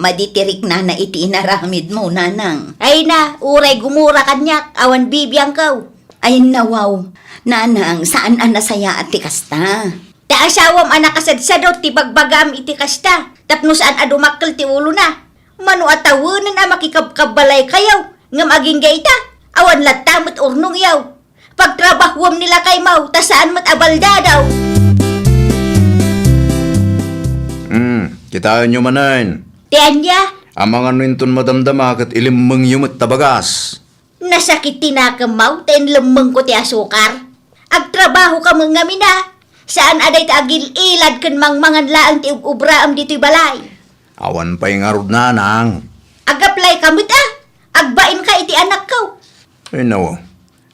Madi ti riknana iti inaramidmo, Nanang. Ay na, uray gumura kaniak, awan bibiangko. Ay, nawaw. Nanang, saan a nasayaat ti kasta. Ta asawam a nakasadsadot ti bagbagam iti kasta, tapno saan a dumakkel ti ulona. Mano a tawenen a makikabkabbalaykayo, ngem agingga ita, awan latta met urnongyo. Pagtrabahuam ni lakaymo, ta saan met a baldadaw. Hmm, Kitaenyo manen. Ti ania? Amangan no inton madamdama ket ilemmengyo met ta bagas. Nasakit ti nakemmaw ta inlemmengko ti asukar. Agtrabahoka met ngamin a. Saan a dayta agil-ilad ken mangmangan laeng ti ub-ubraem ditoy balay. Awan pay ngarud, nanang. Agaplayka met a. Agbainka iti anakko. Ay, nawa.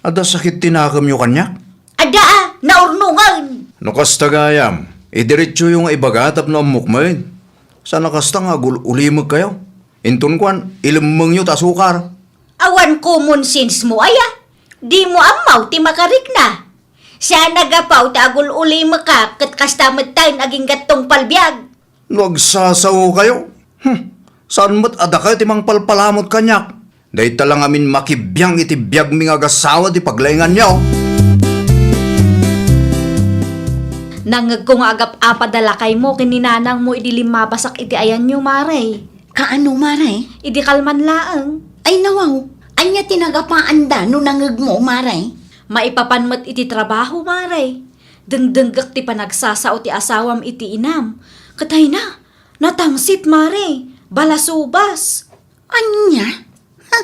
Adda sakit ti nakemyo kaniak? Adda a, naurnongen. No kasta gayam, idiretsoyo nga ibaga tapno ammok met. Saan a kasta nga agul-ulimekkayo. Inton kuan, ilemmengyo ta asukar. Awan common sense mo aya. Dimo ammaw ti makarikna. Saan a gapu ta agul-ulimekka ket kasta metten aginggattong palbiag. No agsasaokayo, hmm, saan met a dakayo ti mangpalpalamut kaniak? Dayta la ngamin makibiang iti biagmi nga agasawa ti paglainganyo. Nangngegko nga agap-apada lakaymo ken ni nanangmo idi limmabasak iti ayanyo, Mare. Kaano, Mare? Idi kalman laeng. Ay, nawaw. Ania ti nagapaanda no nangngegmo, Mare? Maipapan met iti trabaho, Mare. Dengdenggek ti panagsasao ti asawam iti inam. Ket ay na, natangsit, Mare. Balasubas. Ania? Ha?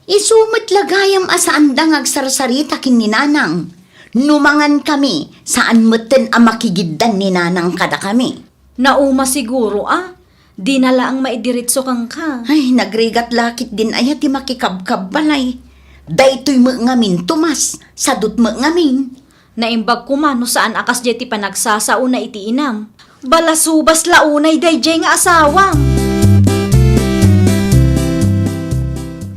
Isu met la gayam a saanda nga agsarsarita ken ni nanang. No mangankami, saan metten a makigiddan ni nanang kadakami. Nauma siguro a. Dina laeng maidiretso kenka. Ay, nagrigat la ketdin aya ti makikabkabbalay. Daytoy met ngamin, Tomas, sadot met ngamin. Naimbag koma no saan a kasdiay ti panagsasaona iti inam. Balasubas la unay daydiay nga asawam.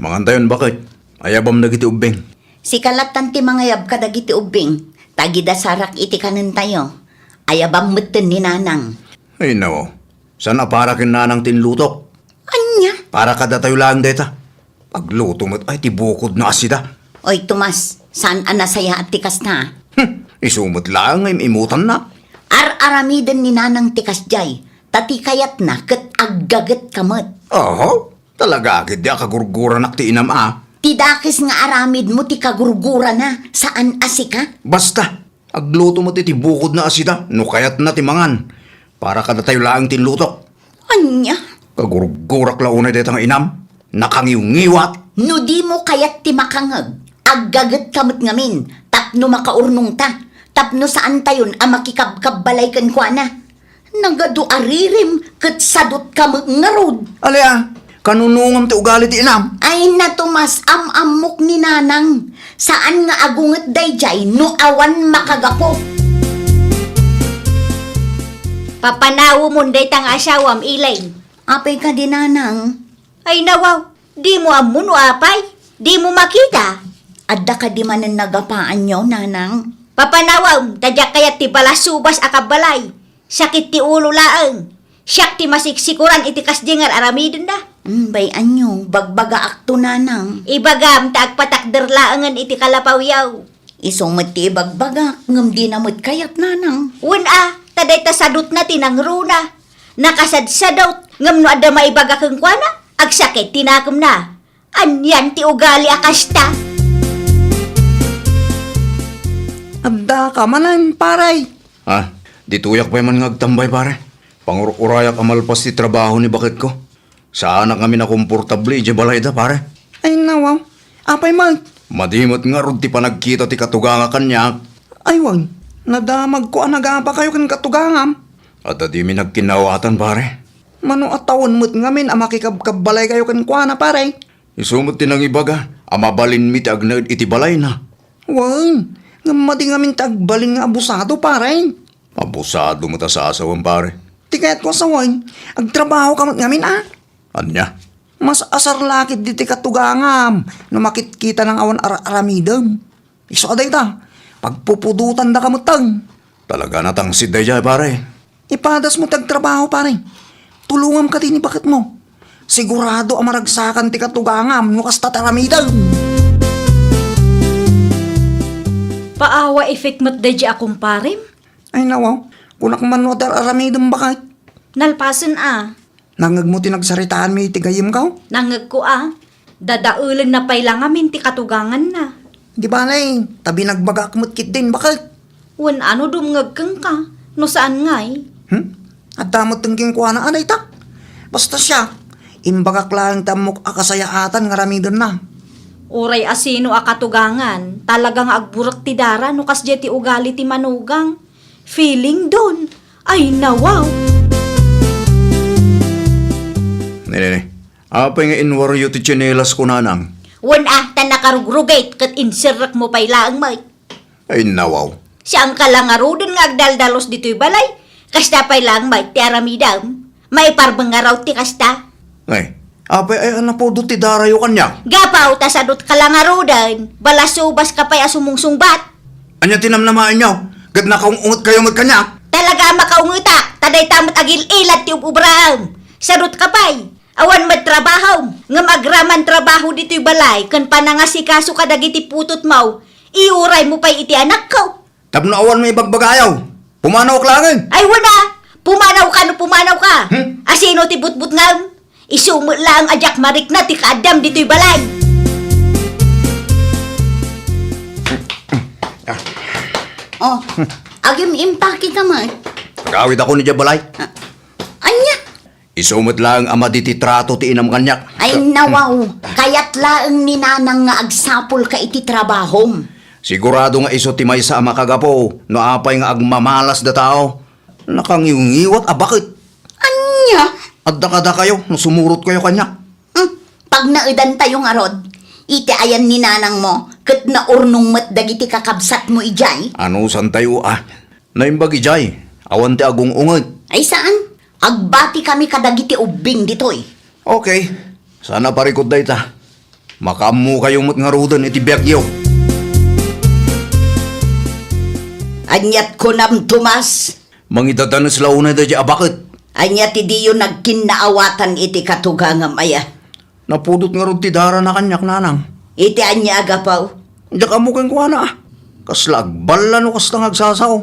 Mangantayon, baket. Ayabam dagiti ubbing. Sika lattan ti mangayab kadagiti ubbing, ta gidasarak iti kanentayo. Ayabam metten ni nanang. Ay, nao. Saan a para ken nanang ti inlutok? Ania? Para kadatayo laeng dayta. Agluto met ay ti bukodna a sida. Oy, Tomas, saan a nasayaat ti kasta? Hmm, isu met laeng nga im-imutanna. Ar-aramiden ni nanang ti kasdiay, ta ti kayatna ket aggagetka met. Oho, talaga ketdi a kagurguranak ti inam a. Ti dakes nga aramidmo ti kagurgurana, saan a sika? Basta, agluto met iti bukodna a sida no kayatna ti mangan. Para kadatayo laeng ti inlutok. Ania? Kagurgurak la unay dayta nga inam. Nakangiwngiwat. No dimo kayat ti makangeg, aggagetka met ngamin tapno makaurnongta, tapno saantayon a makikabkabbalay kenkuana. Nagadu a ririm ket sadotka met ngarud. Alia, kanunongam ti ugali ti inam. Ay na, Tomas, am-ammok ni nanang. Saan nga agunget daydiay no awan makagapu. Papanawemon dayta nga asawam, Elaine. Apay kadi, nanang? Ay, nawaw, dimo ammo no apay? Dimo makita? Adda kadi manen nagapaanyo, nanang? Papanawem, ta diak kayat ti balasubas a kabbalay. Sakit ti ulo laeng. Siak ti masiksikuran iti kasdi nga ar-aramidenna. Mm, bay-anyo, bagbagaakto, nanang. Ibagam ta agpatakder laengen iti kalapawiaw. Isu met ti ibagbagak, ngem dina met kayat, nanang. Wen a, ta dayta sadotna ti nangruna. Nakasadsadot, ngem no adda maibaga kenkuana, agsakit ti nakemna. Anian ti ugali a kasta? Adda ka manen, pare. Ah, ditoyak pay man nga agtambay, pare. Pangur-urayak a malpas ti trabaho ni baketko. Saanak ngamin a komportable idiay balayda, pare. Ay, nawaw. Apay met? Madi met ngarud ti panagkita ti katuganga kaniak. Ay, wen. Nadamagko a nagapakayo ken katugangam. Adda dimi nagkinnaawatan, pare. Mano a tawen met ngamin a makikabkabbalaykayo kenkuana, pare? Isu met ti nangibaga a mabalinmi ti agnaed iti balayna. Wen, ngem madi ngamin ti agbalin nga abusado, pare. Abusado met a sasawem, pare. Ti kayatko a sawen, agtrabahoka met ngamin, a? Ania? Mas asar la ketdi ti katugangam no makitkitana nga awan ar-aramidem. Isu a dayta, pagpupudotandaka metten. Talaga natangsit daydiay, pare. Ipadasmo ti agtrabaho, pare. Tulongam kadi ni baketmo. Sigurado a maragsakan ti katugangam no kasta ti aramidem. Paawa effect met daydiay a kumparem? Ay, nawaw. Kunak man no adda ar-aramidem, baket. Nalpasen a. Nangngegmo ti nagsaritaanmi iti gayyemko? Nangngegko a. Dadaelenna pay la ngamin ti katuganganna. Di bale, ta binagbagaak met ketdin, baket. Wen a no dumngeg kenka, no saan ngay? Hmm? Adda met kenkuana a dayta. Basta siak, imbagak laeng ti ammok a kasayaatan nga aramidenna. Uray asino a katugangan, talaga nga agburek ti dara no kasdiay ti ugali ti manugang. Feeling down. Ay, nawaw. Ne, ne, ne. Apay nga inwaryo ti tsinelas ko, nanang? Wen a, ta nakarugrugit ket inserrekmo pay laeng met. Ay, nawaw. Saanka la ngaruden nga agdaldalus ditoy balay. Kasta pay laeng met ti aramidem. Maiparbeng ngarud ti kasta. Ay, apay aya a napudot ti darayo kaniak? Gapu ta sadutka la ngaruden, balasubas ka pay a sumungsungbat. Ania ti namnamaenyo? Ket nakaung-ungetkayo met kaniak? Talaga a makaungetak, ta dayta met agil-ilad ti ub-ubraem. Sadutka pay. Awan met trabahom, ngem agraman trabaho ditoy balay ken panangasikaso kadagiti putotmo, iuraymo pay iti anakko. Tapno awan nga ibagbagayo, pumanawak laengen. Ay, wen a, pumanawka no pumanawka. Hmm? Asino ti butbutngem? Isu met laeng a diak marikna ti kaaddam ditoy balay. Oh, agim-impake ka met. Agawidakon idiay balay. Ah, ania? Isu met laeng a madi ti trato ti inam kaniak. Ay, nawaw. Kayat laeng ni nanang nga agsapulka iti trabahom. Sigurado nga isu ti maysa a makagapu no apay nga agmamalas da tao. Nakangiwngiwat a baket. Ania? Adda kadakayo no sumurotkayo kaniak. Hmm, pagnaedantayo ngarud. Iti ayan ni nanangmo, ket naurnong met dagiti kakabsatmo idiay. Anusantayo a? Naimbag idiay, awan ti agung-unget. Ay saan? Agbatikami kadagiti ubbing ditoy. Okay. Saan a parikut dayta. Makaammokayo met ngaruden iti biagyo. Aniat kunam, Tomas? Mangidadanes la unay daydiay a baket. Ania ti diyo nagkinnaawatan iti katugangam aya? Napudot ngarud ti darana kaniak, nanang. Iti ania a gapu? Diak ammo kenkuana. Kasla agballa no kasta nga agsasao.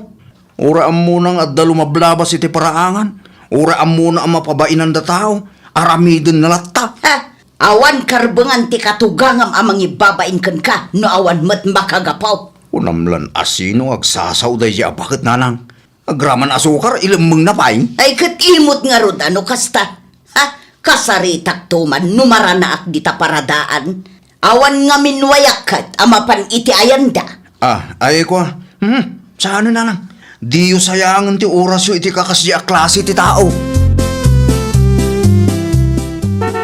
Uray ammona nga adda lumablabas iti paraangan. Uray ammona a mapabainanda tao. Aramidenna latta. Ha! Awan karbengan ti katugangam a mangibabain kenka no awan met makagapu. Kunam lan asino nga agsasao daydiay a baket, nanang. Agraman asukar, ilemmengna pay. Ay, ket imot ngarud a no kasta. Ha? Kasaritakto man no maranaak dita paradaan. Awan ngamin wayak ket a mapan iti ayanda. Ah, ay, kua. Hmm, saan, nanang? Diyo sayangen ti orasyo iti kakasdi a klase ti tao.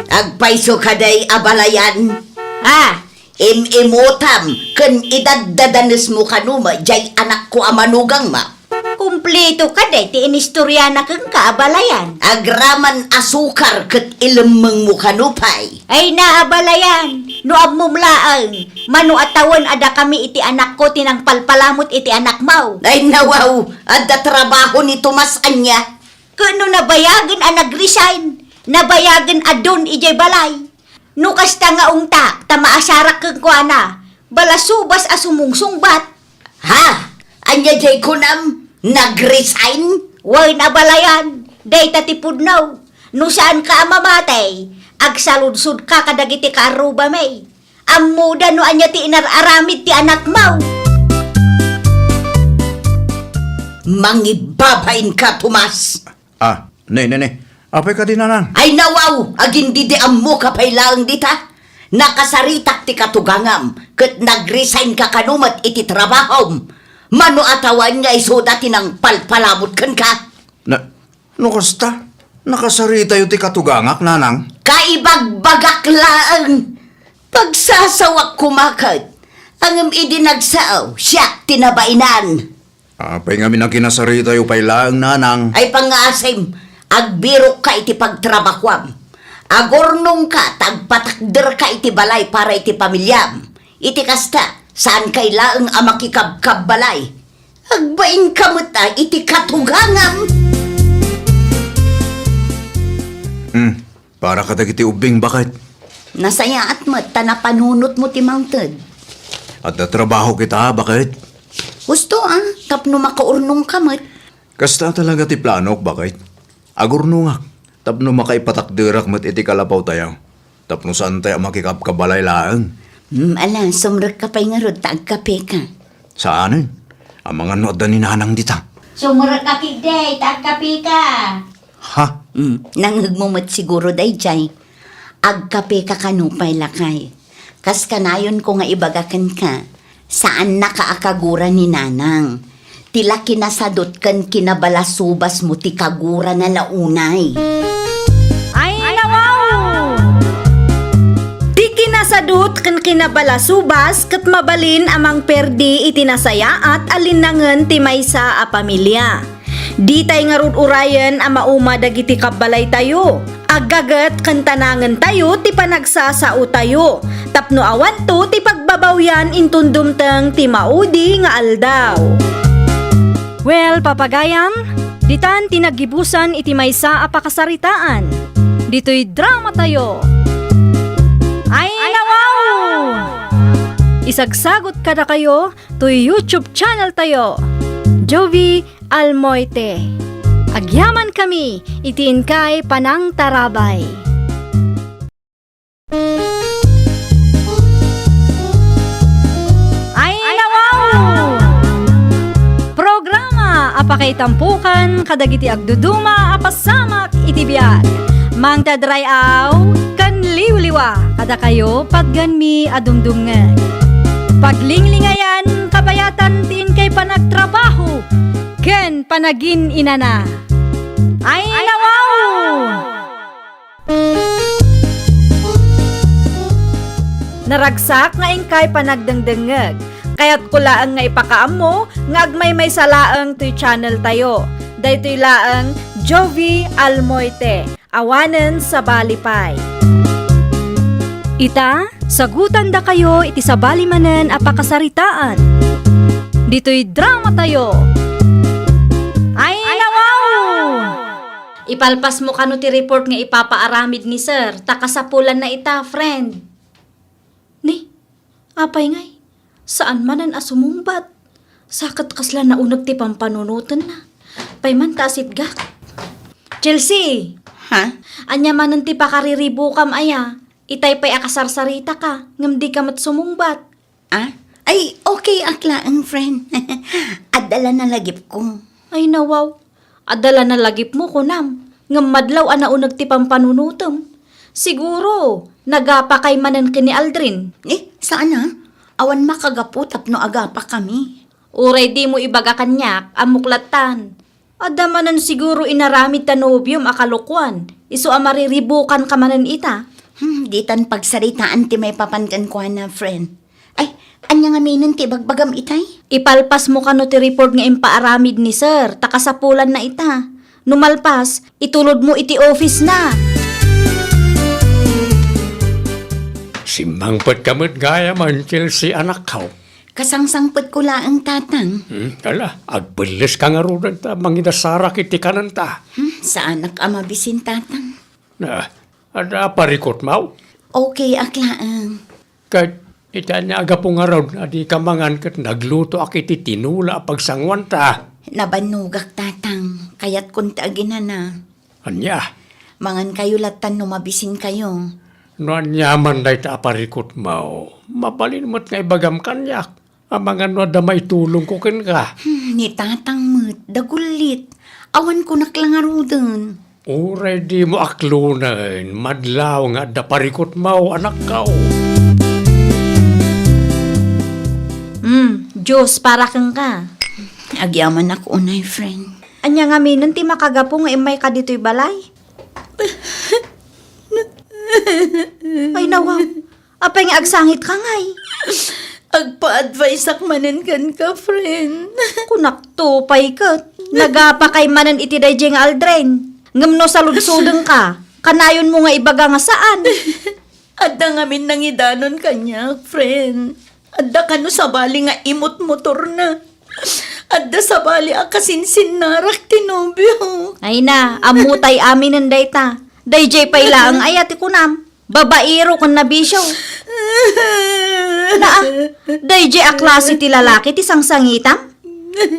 Agpayso kadi, abalayan. Ah, Im-imutam ken idaddadanesmo kano met jay anakko a manugangma. Kumplito kadi ti inistoriana kenka, abalayan. Agraman asukar ket ilemmengmo kano pay. Ay na, abalayan, no ammom laeng, mano a tawen a dakami iti anakko ti nangpalpalamut iti anakmo. Ay nawaw, adda trabaho ni Tomas ania? Ket no nabayagen a nag-resign, nabayagen a don idiay balay. No kasta nga ungtak ta maasarak kenkuana, balasubas a sumungsungbat. Ha? Ania jay kunam? Nag-resign? Wen, abalayan, dayta ti pudno. No saanka a mamati, agsaludsodka kadagiti kaarrubami. Ammoda no ania ti inar-aramid ti anakmo. Mangibabainka, Tomas. Ah, ne, ne, ne. Apay kadi, nanang? Ay nawaw, agindidi ammoka pay laeng dita. Nakasaritak ti katugangam, ket nag-resign ka kano met iti trabahom. Mano a tawen nga isuda ti nangpalpalamut kenka? Na, no kasta, nakasaritayo ti katugangak, nanang? Kaibagbagak laeng. Pagsasawak koma ket, ngem idi nagsao, siak ti nabainan. Apay ngamin a kinasaritayo pay laeng, nanang? Ay pangngaasim, agbirokka iti pagtrabahoam. Agurnongka ta agpatakderka iti balay para iti pamiliam. Iti kasta, saankay laeng a makikabkabbalay. Agbainka met a iti katugangam. Hmm. Para kadagiti ubbing, baket. Nasayaat met ta napanunotmo ti mangted. Adda trabaho kita, baket. Husto a, tapno makaurnongka met. Kasta talaga ti planok, baket. Agurnongak, tapno makaipatakderak met iti kalapawtayo. Tapno saantay a makikabkabalay laeng. Hmm, ala, sumrekka pay ngarud ta agkapeka. Saanen? Amangan no adda ni nanang dita. Sumrekka ketdi ta agkapeka. Hmm, nangngegmo met siguro daydiay. Agkapeka kano pay, lakay. Kas kanayonko nga ibaga kenka, saannaka a kagura ni Nanang. Ti la kinasadut ken kinabalasubasmo ti kagurana la unay. Ay, nawaw! Ti kinasadut ken kinabalasubas ket mabalin a mangperdi iti nasayaat a linnangen ti maysa a pamilia. Ditay ngarud urayen a mauma dagiti kabbalaytayo. Aggaget ken tanangentayo ti panagsasaotayo tapno awanto ti pagbabawian inton dumteng ti maudi nga aldaw. Well, papagayam, ditan ti naggibusan iti maysa a pakasaritaan. Ditoy dramatayo. Ay, nawaw! Isagsagot kadakayo toy YouTube channel tayo, Jovie Almoite. Agyamankami iti inkay panangtarabay. Ay, nawaw! Programa a pakaitampukan kadagiti agduduma a pasamak iti biag. Mangted ray-aw ken liwliwa kadakayo patgenmi a dumdumngeg. Paglinglingayan, kabayatan ti inkay panagtrabaho ken panagin-inana. Ay, nawaw! Naragsak nga inkay panagdengdengngeg. Kayatko laeng nga ipakaammo nga agmaymaysa laeng toy channel tayo. Daytoy laeng Jovie Almoite, awanen sabali pay. Ita, sagutandakayo iti sabali manen a pakasaritaan. Ditoy dramatayo. Ay, nawaw! Ipalpasmo kano ti report nga ipapaaramid ni Sir, ta kasapulanna ita, friend. Ni, apay ngay? Saan manen a sumungbat? Sa ket kasla nauneg ti pampanunotenna. Pay man ta asitgak. Chelsea! Ha? Ania manen ti pakariribukam aya? Itay pay a kasarsaritaka, ngem dika met sumungbat. Ah? Ay, okay ak laeng, friend. Adda la nalagipko. Ay, nawaw. Adda la nalagipmo, kunam. Ngem madlaw a nauneg ti pampanunotem. Siguro, nagapakay manen ken ni Aldrin. Eh, saan a? Awan makagapu tapno agapakami. Uray dimo ibaga kaniak, ammok lattan. Adda manen siguro inaramid ta nobiom a kalokuan, isu a mariribukanka manen ita. Hmm, ditan pagsaritaan ti maipapan kenkuana, friend. Ay, ania ngaminen ti ibagbagam itay? Ipalpasmo kano ti report nga impaaramid ni Sir, ta kasapulanna ita. No malpas, itulodmo iti office na. Simmangpetka met gayam, Chelsea, anakko. Kasangsangpetko laeng, Tatang. Hmm, ala, agpelleska ngaruden ta mangidasarak iti kanenta. Hmm, saanak a mabisin, Tatang. Na, adda parikutmo? Okay ak laeng. Ket ita ania a gapu ngarud a dika mangan ket naglutoak iti tinula a pagsanguanta? Nabannogak, Tatang. Kayatkon ti aginana. Ania? Mangankayo lattan no mabisinkayo. No ania man dayta a parikutmo, mabalin met nga ibagam kaniak. Amangan no adda maitulongko kenka. Hmm, ni Tatang met, dagullit. Awan kunak la ngaruden. Uray dimo aklonen, madlaw nga adda parikutmo, anakko. Hmm, juice para kenka. Agyamanak unay, friend. Ania ngaminen ti makagapu nga immayka ditoy balay? Ay, nawaw. Apay nga agsangitka ngay? Agpa-adviseak manen kenka, friend. Kunakto pay ket, nagapakay manen iti daydiay nga Aldrin. Ngem no saludsodengka, kanayonmo nga ibaga nga saan. Adda ngamin nangidanon kaniak, friend. Adda kano sabali nga imot motorna. Adda sabali a kasinsinnarak ti nobio. Ay na, ammotay aminen dayta. Daydiay pay laeng aya ti kunam. Babaero ken nabisio. Naa, daydiay a klase ti lalaki ti sangsangitam?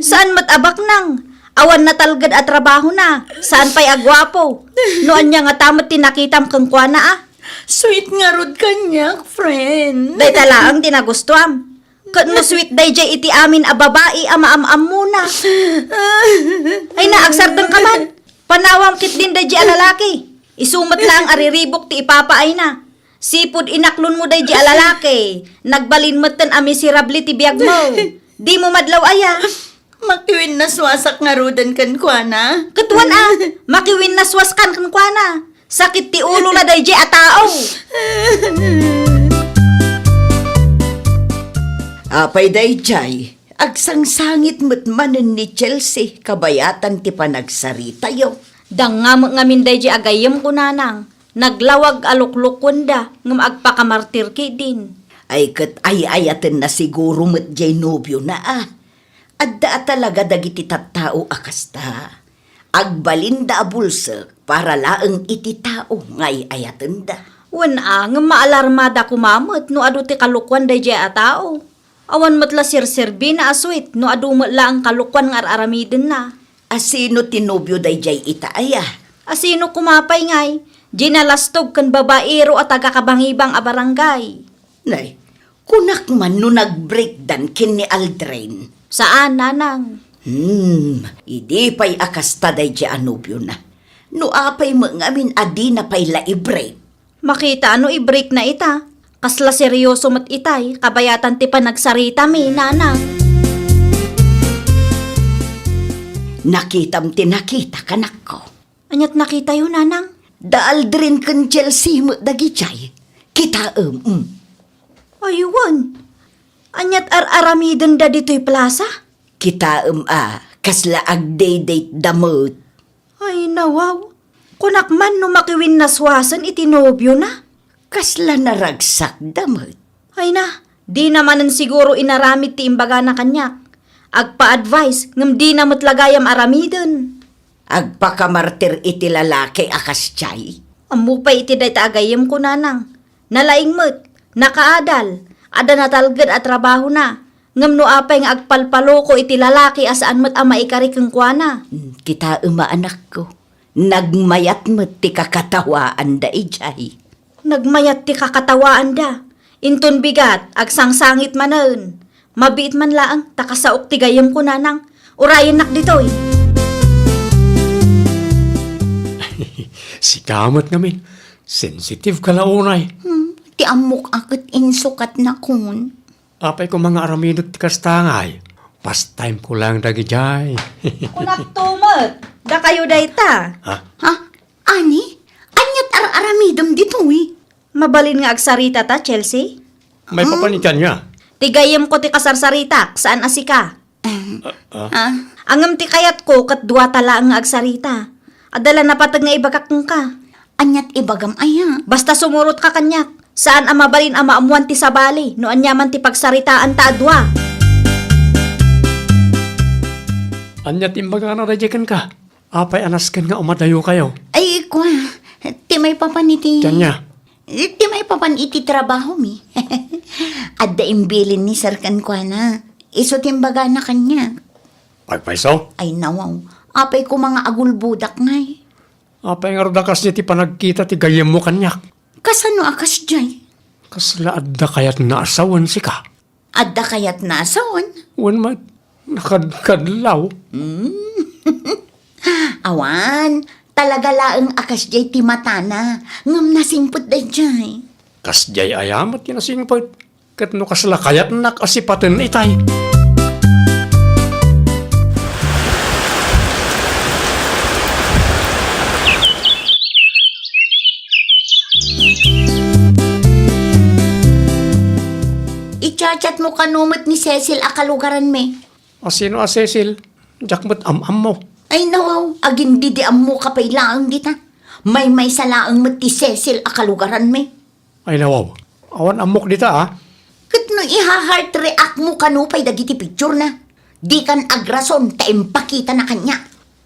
Saan met a baknang. Awan natalged a trabahona. Saan pay a guapo. No ania ngata met ti nakitam kenkuana a? Sweet ngarud kaniak, friend. Dayta laeng ti nagustuam. Ket no sweet daydiay iti amin a babai a maam-ammona. Ay na, agsardengka man. Panawam ketdin daydi a lalaki. Isu met laeng a riribuk ti ipapaayna. Sipud inaklonmo daydi a lalaki, nagbalin metten a miserable ti biagmo. Dimo madlaw aya? Makiwinnaswasak ngaruden kenkuana. Ket wen a, makiwinnaswaskan kenkuana. Sakit ti ulona daydi a tao. Apay daydiay, agsangsangit met manen ni Chelsea kabayatan ti panagsaritayo. Dangngam ngamin daydi a gayyemko, nanang. Naglawag a luklukuenda ngem agpakamartir ketdin. Ay ket ay-ayatenna siguro met diay nobiona a. Adda a talaga dagiti tattao a kasta. Agbalinda a bulsek para laeng iti tao nga ay-ayatenda. Wen a, ngem maalarmada koma met no adu ti kalokuan daydiay a tao. Awan met la serserbina a sweet no adu met laeng kalokuan nga ar-aramidenna. A sino ti nobio daydiay ita aya? A sino koma pay ngay, di nalastog ken babaero a taga-Kabangibang a barangay. Nay, kunak man no nag-breakdan ken ni Aldrin. Saan, nanang. Hmm, idi pay a kasta daydiay a nobiona. No apay met ngamin a dina pay la i-break. Makita a no i-breakna ita, kasla seryoso met itay kabayatan ti panagsaritami, nanang. Nakitam ti nakita, kanakko. Aniat nakitayo, nanang? Da Aldrin ken Chelsea met dagidiay. Kitaem, mm. Ay wen. Aniat ar-aramidenda ditoy plasa? Kitaem a, kasla agdate-date da met. Ay, nawaw. Kunak man no makiwinnaswasen iti nobiona. Kasla naragsakda met. Ay na, dina manen siguro inaramid ti imbagana kaniak. Agpa-advise, ngem dina met la gayam aramiden. Agpakamartir iti lalaki a kasdiay? Ammo pay iti dayta a gayyemko, nanang. Nalaing met, nakaadal, adda natalged a trabahona, ngem no apay nga agpalpaloko iti lalaki a saan met a maikari kenkuana? Hmm, kitaem a, anakko, nagmayat met ti kakatawaanda idiay. Nagmayat ti kakatawaanda. Inton bigat, agsangsangit manen. Mabiit man laeng, ta kasaok ti gayyemko, nanang. Urayennak ditoy. Sika met ngamin. Sensitive ka la unay. Hmm, ti ammok a ket insukatnakon. Apay koma nga aramidek ti kasta ngay? Pastime ko lang dagidiay. Kunakto met, dakayo dayta. Ha? Ha? Ani? Aniat ar-aramidem ditoy? Mabalin nga agsarita ta, Chelsea? Maipapan iti ania? Ti gayyemko ti kasarsaritak, saan a sika. Ah, ah. Ah. Ngem ti kayatko ket duata laeng nga agsarita. Adda la napateg nga ibagak kenka. Aniat ibagam aya? Basta sumurotka kaniak. Saan a mabalin a maammoan ti sabali no ania man ti pagsaritaanta a dua. Ania ti imbagana daydiay kenka? Apay a nasken nga umadayokayo? Ay, kua, ti maipapan iti Ti ania? Ti maipapan iti trabahomi. Adda imbilin ni Sir kenkuana. Isu ti imbagana kaniak. Agpayso? Ay, nawaw. Apay koma nga agulbodak ngay? Apay ngarud a kasdi ti panagkita ti gayyemmo kaniak? Kasano a kasdiay? Kasla adda kayatna a sawen sika? Adda kayatna a sawen? Wen met, nakadkadlaw. Mm. Awan, talaga laeng a kasdiay ti matana, ngem nasingpet daydiay. Kasdiay aya met ti nasingpet? Ket no kasla kayatnak a sipaten itay? I-chat-chat mo kano met ni Cecil a kalugaranmi. A sino a Cecil? Diak met am-ammo. Ay, nawaw, agin-didiammoka pay laeng dita. Maymaysa laeng met ti Cecil a kalugaranmi. Ay, nawaw, awan ammok dita, a. Ket no iha-heart react mo kano pay dagiti picture na, dikan agrason ta impakitana kaniak.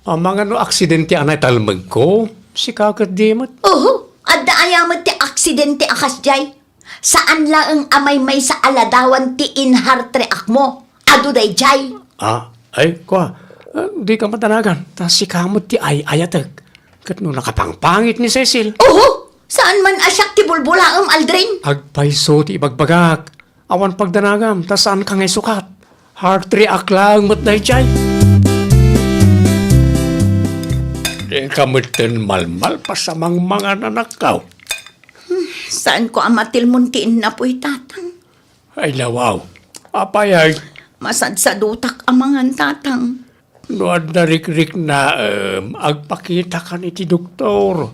Amangan no aksidente a naitalmegko, sika ket di met. Oho, adda aya met ti aksidente a kasdiay? Saan laeng a maymaysa a ladawan ti in-heart react mo. Adu daydiay. Ah, ay, kua, ah, dika madanagan, ta sika met ti ay-ayatek. Ket no nakapangpangit ni Cecil. Oho! Saan man a siak ti bulbolaem, Aldrin? Agpayso ti ibagbagak. Awan pagdanagam, ta saanka nga isukat. Heart react laeng met daydiay. Dika metten malmalpas a mangmangan, anakko. Saanko a matilmon ti innapoy, Tatang. Ay, nawaw. Apay ay? Masadsadutak a mangan, Tatang. No adda rikriknaem, agpakitakan iti doktor.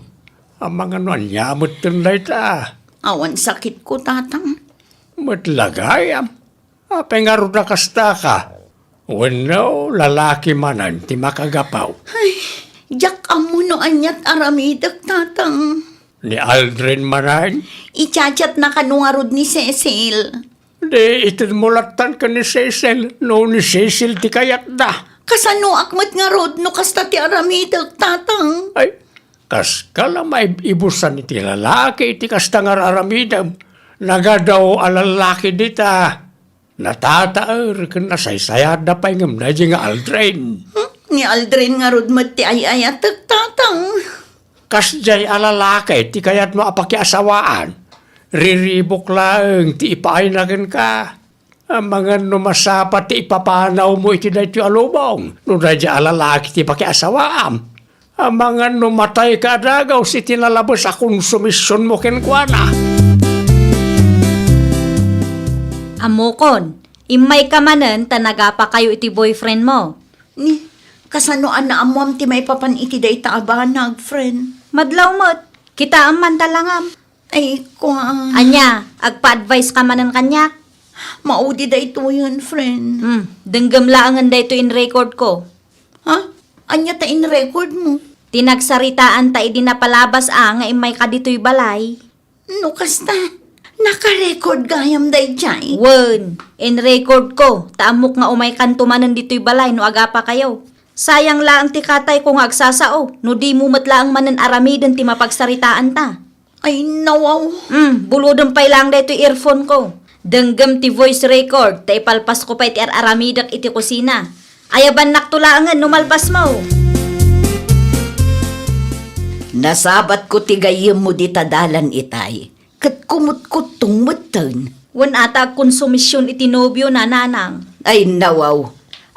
Amangan no ania metten dayta. Awan sakitko, Tatang. Met la gayam. Apay ngarud a kastaka? Wenno lalaki manen ti makagapu? Ay, diak ammo no aniat aramidek, Tatang. Ni Aldrin manen? I-chat-chatna kano ngarud ni Cecil. Di itedmo lattan ken ni Cecil, no ni Cecil ti kayatda. Kasanoak met ngarud no kasta ti aramidek, Tatang? Ay, kaskala maib-ibusan iti lalaki iti kasta nga ar-aramidem. Nagadu a lalaki dita. Natataer ken nasaysayaatda pay ngem daydiay nga Aldrin. Hmm? Ni Aldrin ngarud met ti ay-ayatek, Tatang. Kasdiay a lalaki ti kayatmo a pakiasawaan. Riribuk laeng ti ipaayna kenka. Amangan no masapa ti ipapanawmo iti daytoy a lubong no daydiay a lalaki ti pakiasawaam. Amangan no matayka a dagaw iti nalabes a konsumisionmo kenkuana. Ammokon, immayka manen ta nagapakayo iti boyfriendmo. Ni, kasano a naammoam ti maipapan iti dayta a banag, friend? Madlaw met. Kitaem man ta langam. Ay, kua. Ania, agpa-advise ka manen kaniak? Maudi daytoyen, friend. Hmm, denggem laengen daytoy in-record ko. Ha? Ania ta in-record mo? Ti nagsaritaan ta idi napalabas a nga immayka ditoy balay. No kasta, naka-record gayam daydiay? Wen, in-record ko, ta ammok nga umaykanto manen ditoy balay no agapakayo. Sayang laeng ti katayko nga agsasao, no dimo met laeng manen aramiden ti mapagsaritaanta. Ay, nawaw. Hmm, bulodem pay laeng daytoy earphone ko. Denggem ti voice record, ta ipalpasko pay ti ar-aramidek iti kusina. Ayabannakto laengen no malpasmo. Nasabatko ti gayyemmo dita dalan itay, ket kumutkuttong metten. Wen a ta agkonsumision iti nobiona, nanang. Ay, nawaw.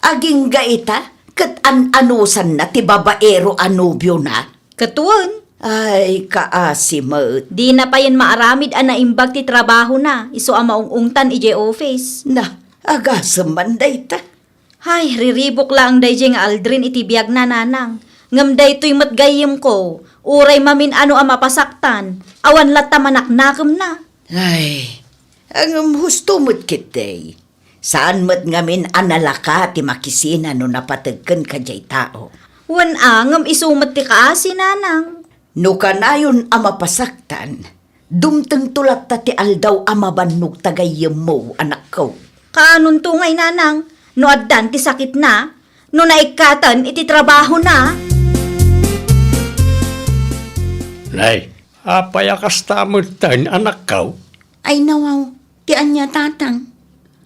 Agingga ita, ket an-anusanna ti babaero a nobiona. Ket wen? Ay, kaasi met. Dina payen maaramid a naimbag ti trabahona, isu a maung-ungtan idiay office. Na, agasem man dayta. Hay, riribuk laeng daydiay nga Aldrin iti biagna, nanang. Ngem daytoy met gayyemko, uray mamin-ano a mapasaktan, awan latta manaknakemna. Ay, ngem husto met ketdi. Saan met ngamin a nalaka ti makisina no napateg kenka diay tao. Wen a, ngem isu met ti kaasi, nanang. No kanayon a mapasaktan, dumtengto latta ti aldaw a mabannog ta gayyemmo, anakko. Kaanonto ngay, nanang, no addan ti sakitna, no naikkaten iti trabahona? Nay, apay a kasta metten, anakko? Ay, nawaw. Ti ania, Tatang?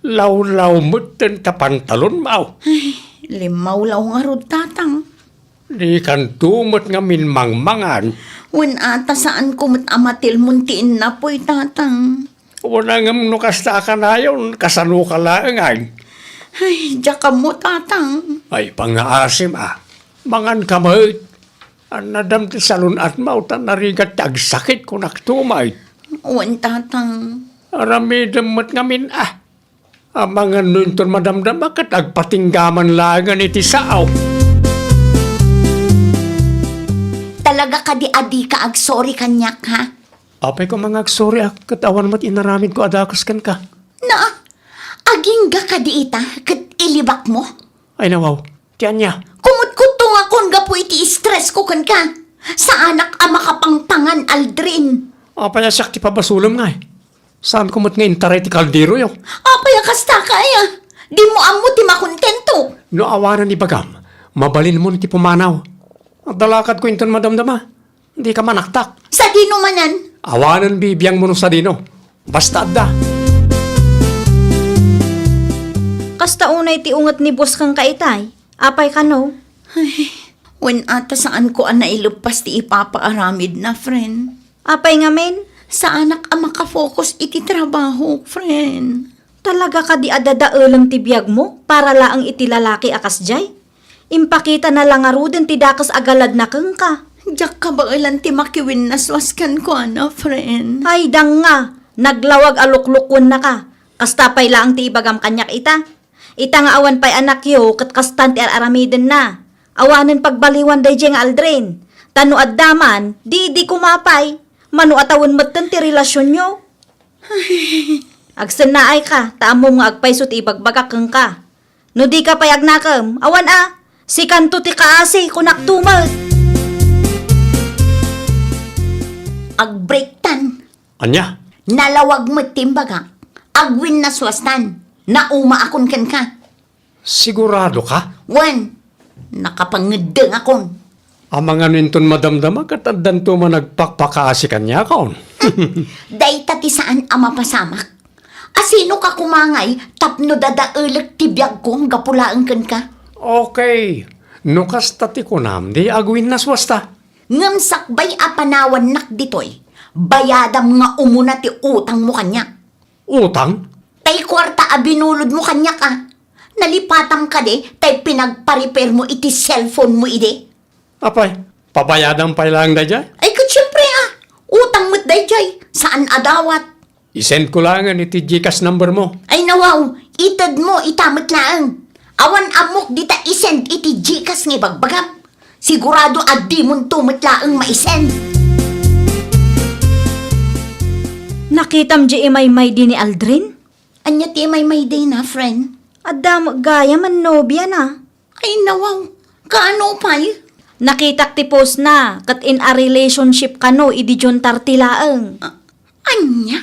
Lawlaw metten ta pantalonmo. Ay, limmawlaw ngarud, Tatang. Dikanto met ngamin mangmangan. Wen a ta saanko met a matilmon ti innapoy, Tatang. Wen a ngem no kasta a kanayon, kasanoka laeng ay? Ay, diak ammo, Tatang. Ay, pangngaasim a. Manganka met. Annadam ti salun-atmo ta narigat ti agsakit, kunakto met. Wen, Tatang. Aramidem met ngamin a. Amangan no inton madamdama ket agpatinggaman laengen iti sao. Talaga kadi a dika agsorry kaniak, ha? Apay ko mangagsorry a ket awan met inaramidko a dakes kenka? Na, agingga kadi ita ket ilibakmo? Ay, nawaw. Ti ania? Kumutkuttongakon gapu iti stress ko kenka. Saanak a makapangpangan, Aldrin. Apay a siak ti pabasolem ngay? Saanko met nga intaray ti kalderoyo. Apay a kasta kaya? Dimo ammo ti makontento. No awanen ibagam, mabalinmon ti pumanaw. Agdalakadko inton madamdama. Dika manaktak. Sadino manen? Awanen bibiangmo no sadino. Basta adda. Kasta unay ti unget ni boss kenka itay. Apay kano? Ay, wen a ta saanko a naileppas ti ipapaaramidna, friend. Apay ngamin? Saanak a makafocus iti trabaho, friend. Talaga kadi a dadaelem ti biagmo para laeng iti lalaki a kasdiay? Impakitana la ngaruden ti dakes a galadna kenka. Diak kabaelan ti makiwinnaswas kenkuana, friend. Ay, danga, naglawag a luklukuennaka. Kasta pay laeng ti ibagam kaniak ita. Ita nga awan pay anakyo ket kastan ti ar-aramidenna. Awanen pagbaliwan daydiay nga Aldrin. Ta no adda man, di idi koma pay. Mano a tawen metten ti relasionyo. Agsennaayka, ta ammom nga agpayso ti ibagbagak kenka. No dika pay agnakem, awan a, sikanto ti kaasi, kunakto met. Agbreaktan. Ania? Nalawag met ti imbagak. Agwinnaswastan. Naumaakon kenka. Siguradoka? Wen, nakapangeddengakon. Amangan inton madamdama ket addanto man agpakpakaasi kaniakon. Dayta ti saan a mapasamak. Asinoka koma ngay tapno dadaelek ti biagko gapu laeng kenka? Okay. No kasta ti kunam, di agwinnaswasta. Ngem sakbay a panawannak ditoy, bayadam nga umuna ti utangmo kaniak. Utang? Tay kuarta a binulodmo kaniak a. Nalipatam kadi tay pinagpa-repairmo iti cellphonemo idi. Apay, pabayadam pay laeng daydiay? Ay, ket siempre a. Utang met daydiay. Saan a dawat. I-send ko laengen iti Gcash number mo. Ay, nawaw. Itedmo ita met laeng. Awan ammok dita i-send iti Gcash nga ibagbagam. Sigurado a dimonto met laeng maisen. Nakitam di imaymaydi ni Aldrin? Ania ti imaymaydina, friend? Adda met gayam a nobiana. Ay, nawaw. Kaano pay? Nakitak ti post na, ket in a relationship kano idi June thirty laeng. Ah, ania?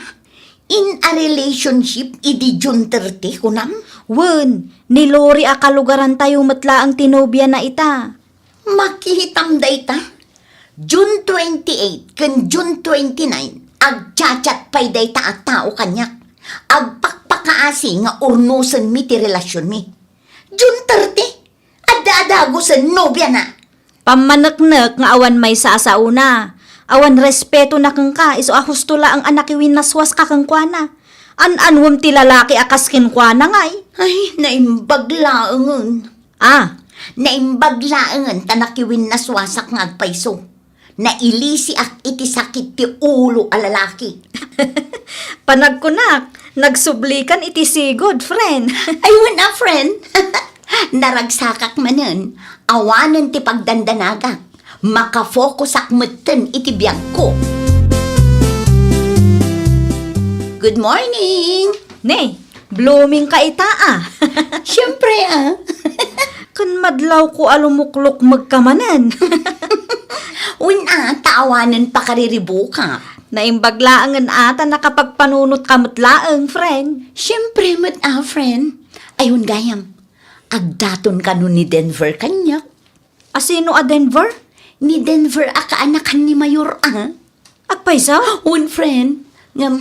In a relationship idi June thirty, kunam? Wen, ni Lori a kalugarantayo met laeng ti nobiana ita. Makitam dayta. June twenty-eight ken June twenty-nine, agchat-chat pay dayta a tao kaniak. Agpakpakaasi nga urnosenmi ti relasionmi. June thirty, adda a dagusen nobiana. Pammaneknek nga awan maysa a saona. Awan respetona kenka, isu a husto laeng a nakiwinnaswaska kenkuana. An-anuem ti lalaki a kas kenkuana ngay? Ay, naimbag laengen. Ah, naimbag laengen ta nakiwinnaswasak nga agpayso. Nailisiak iti sakit ti ulo a lalaki. Panagkunak, nagsublikan iti sigud, friend. Ay, wen a, friend. Naragsakak manen, awanen ti pagdandanagak. Makafokusak metten iti biagko. Good morning! Ne, blooming ka ita, ah. Siyempre, ah. Ken madlawko a lumuklukmeg ka manen. Wen a, ta awanen pakariribukak. Naimbag laengen a ta nakapagpanunot ka met laeng, friend. Siyempre met a, friend. Ay, wen gayam, agdaton kano ni Denver kaniak. Asino a Denver? Ni Denver a kaanakan ni Mayor, ah. Agpayso? Wen, friend. Ngem,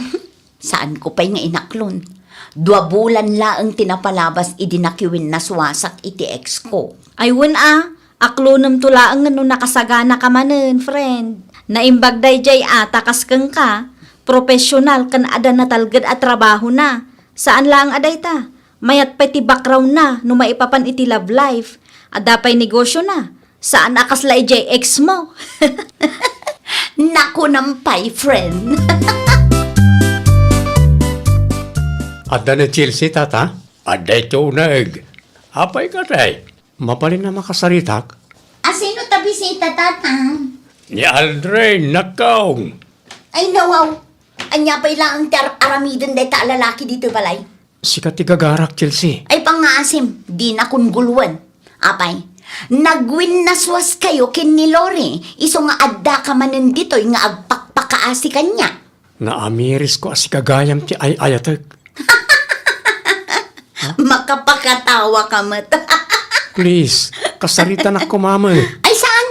saanko pay nga inaklon. Dua bulan laeng ti napalabas idi nakiwinnaswasak iti ex ko. Ay, wen a, aklonemto laeng no nakasagana ka manen, friend. Naimbag daydiay a ta kas kenka, professional ken adda natalged a trabahona. Saan laeng a dayta. Mayat pay ti background na no maipapan iti love life. Adda pay negosyo na. Saan a kasla idiay ex mo. Nakunam pay, friend. Adda ni Chelsea, tata? Adda iti uneg. Apay katay? Mabalin a makasaritak? Asino ta bisita, tatang? Ni Aldrin, nakkaong. Ay, nawaw. Ania pay laeng ti ar-, aramiden dayta a lalaki ditoy balay? Sika ti gagarak, Chelsea. Ay, pangngaasim, dinakon guluen. Apay, nagwinnaswaskayo ken ni Lori, isu nga addaka manen ditoy nga agpakpakaasi kaniak. Naamirisko a sika gayam ti ay-ayatek. Makapakatawa ka met. Please, kasaritanak koma met. Ay, saan?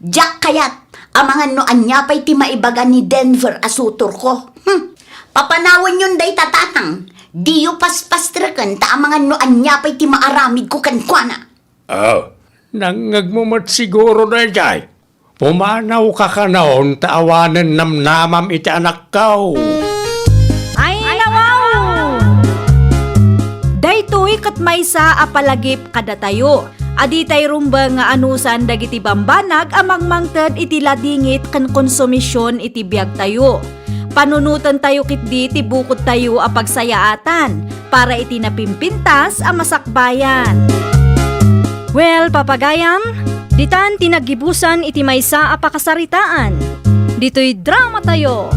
Diak kayat. Amangan no ania pay ti maibaga ni Denver a sutorko. Hmm. Papanawenyon dayta, tatang. Diyo paspastreken ta amangan no ania pay ti maaramidko kenkuana. Oh, nangngegmo met siguro daydiay. Pumanawka kanon ta awanen namnamam iti anakko. Ay, nawaw! Daytoy ket maysa a palagip kadatayo. A ditay rumbeng nga anusan dagiti bambanag a mangmangted iti ladingit ken konsumision iti biagtayo. Panunotentayo ketdi ti bukodtayo a pagsayaatan para iti napimpintas a masakbayan. Well, papagayam, ditan ti naggibusan iti maysa a pakasaritaan. Ditoy dramatayo.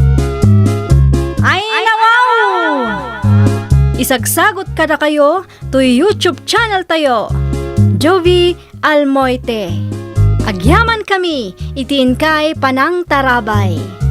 Ay, nawaw! Isagsagot kadakayo toy YouTube channel tayo, Jovie Almoite. Agyaman kami iti inkay panangtarabay.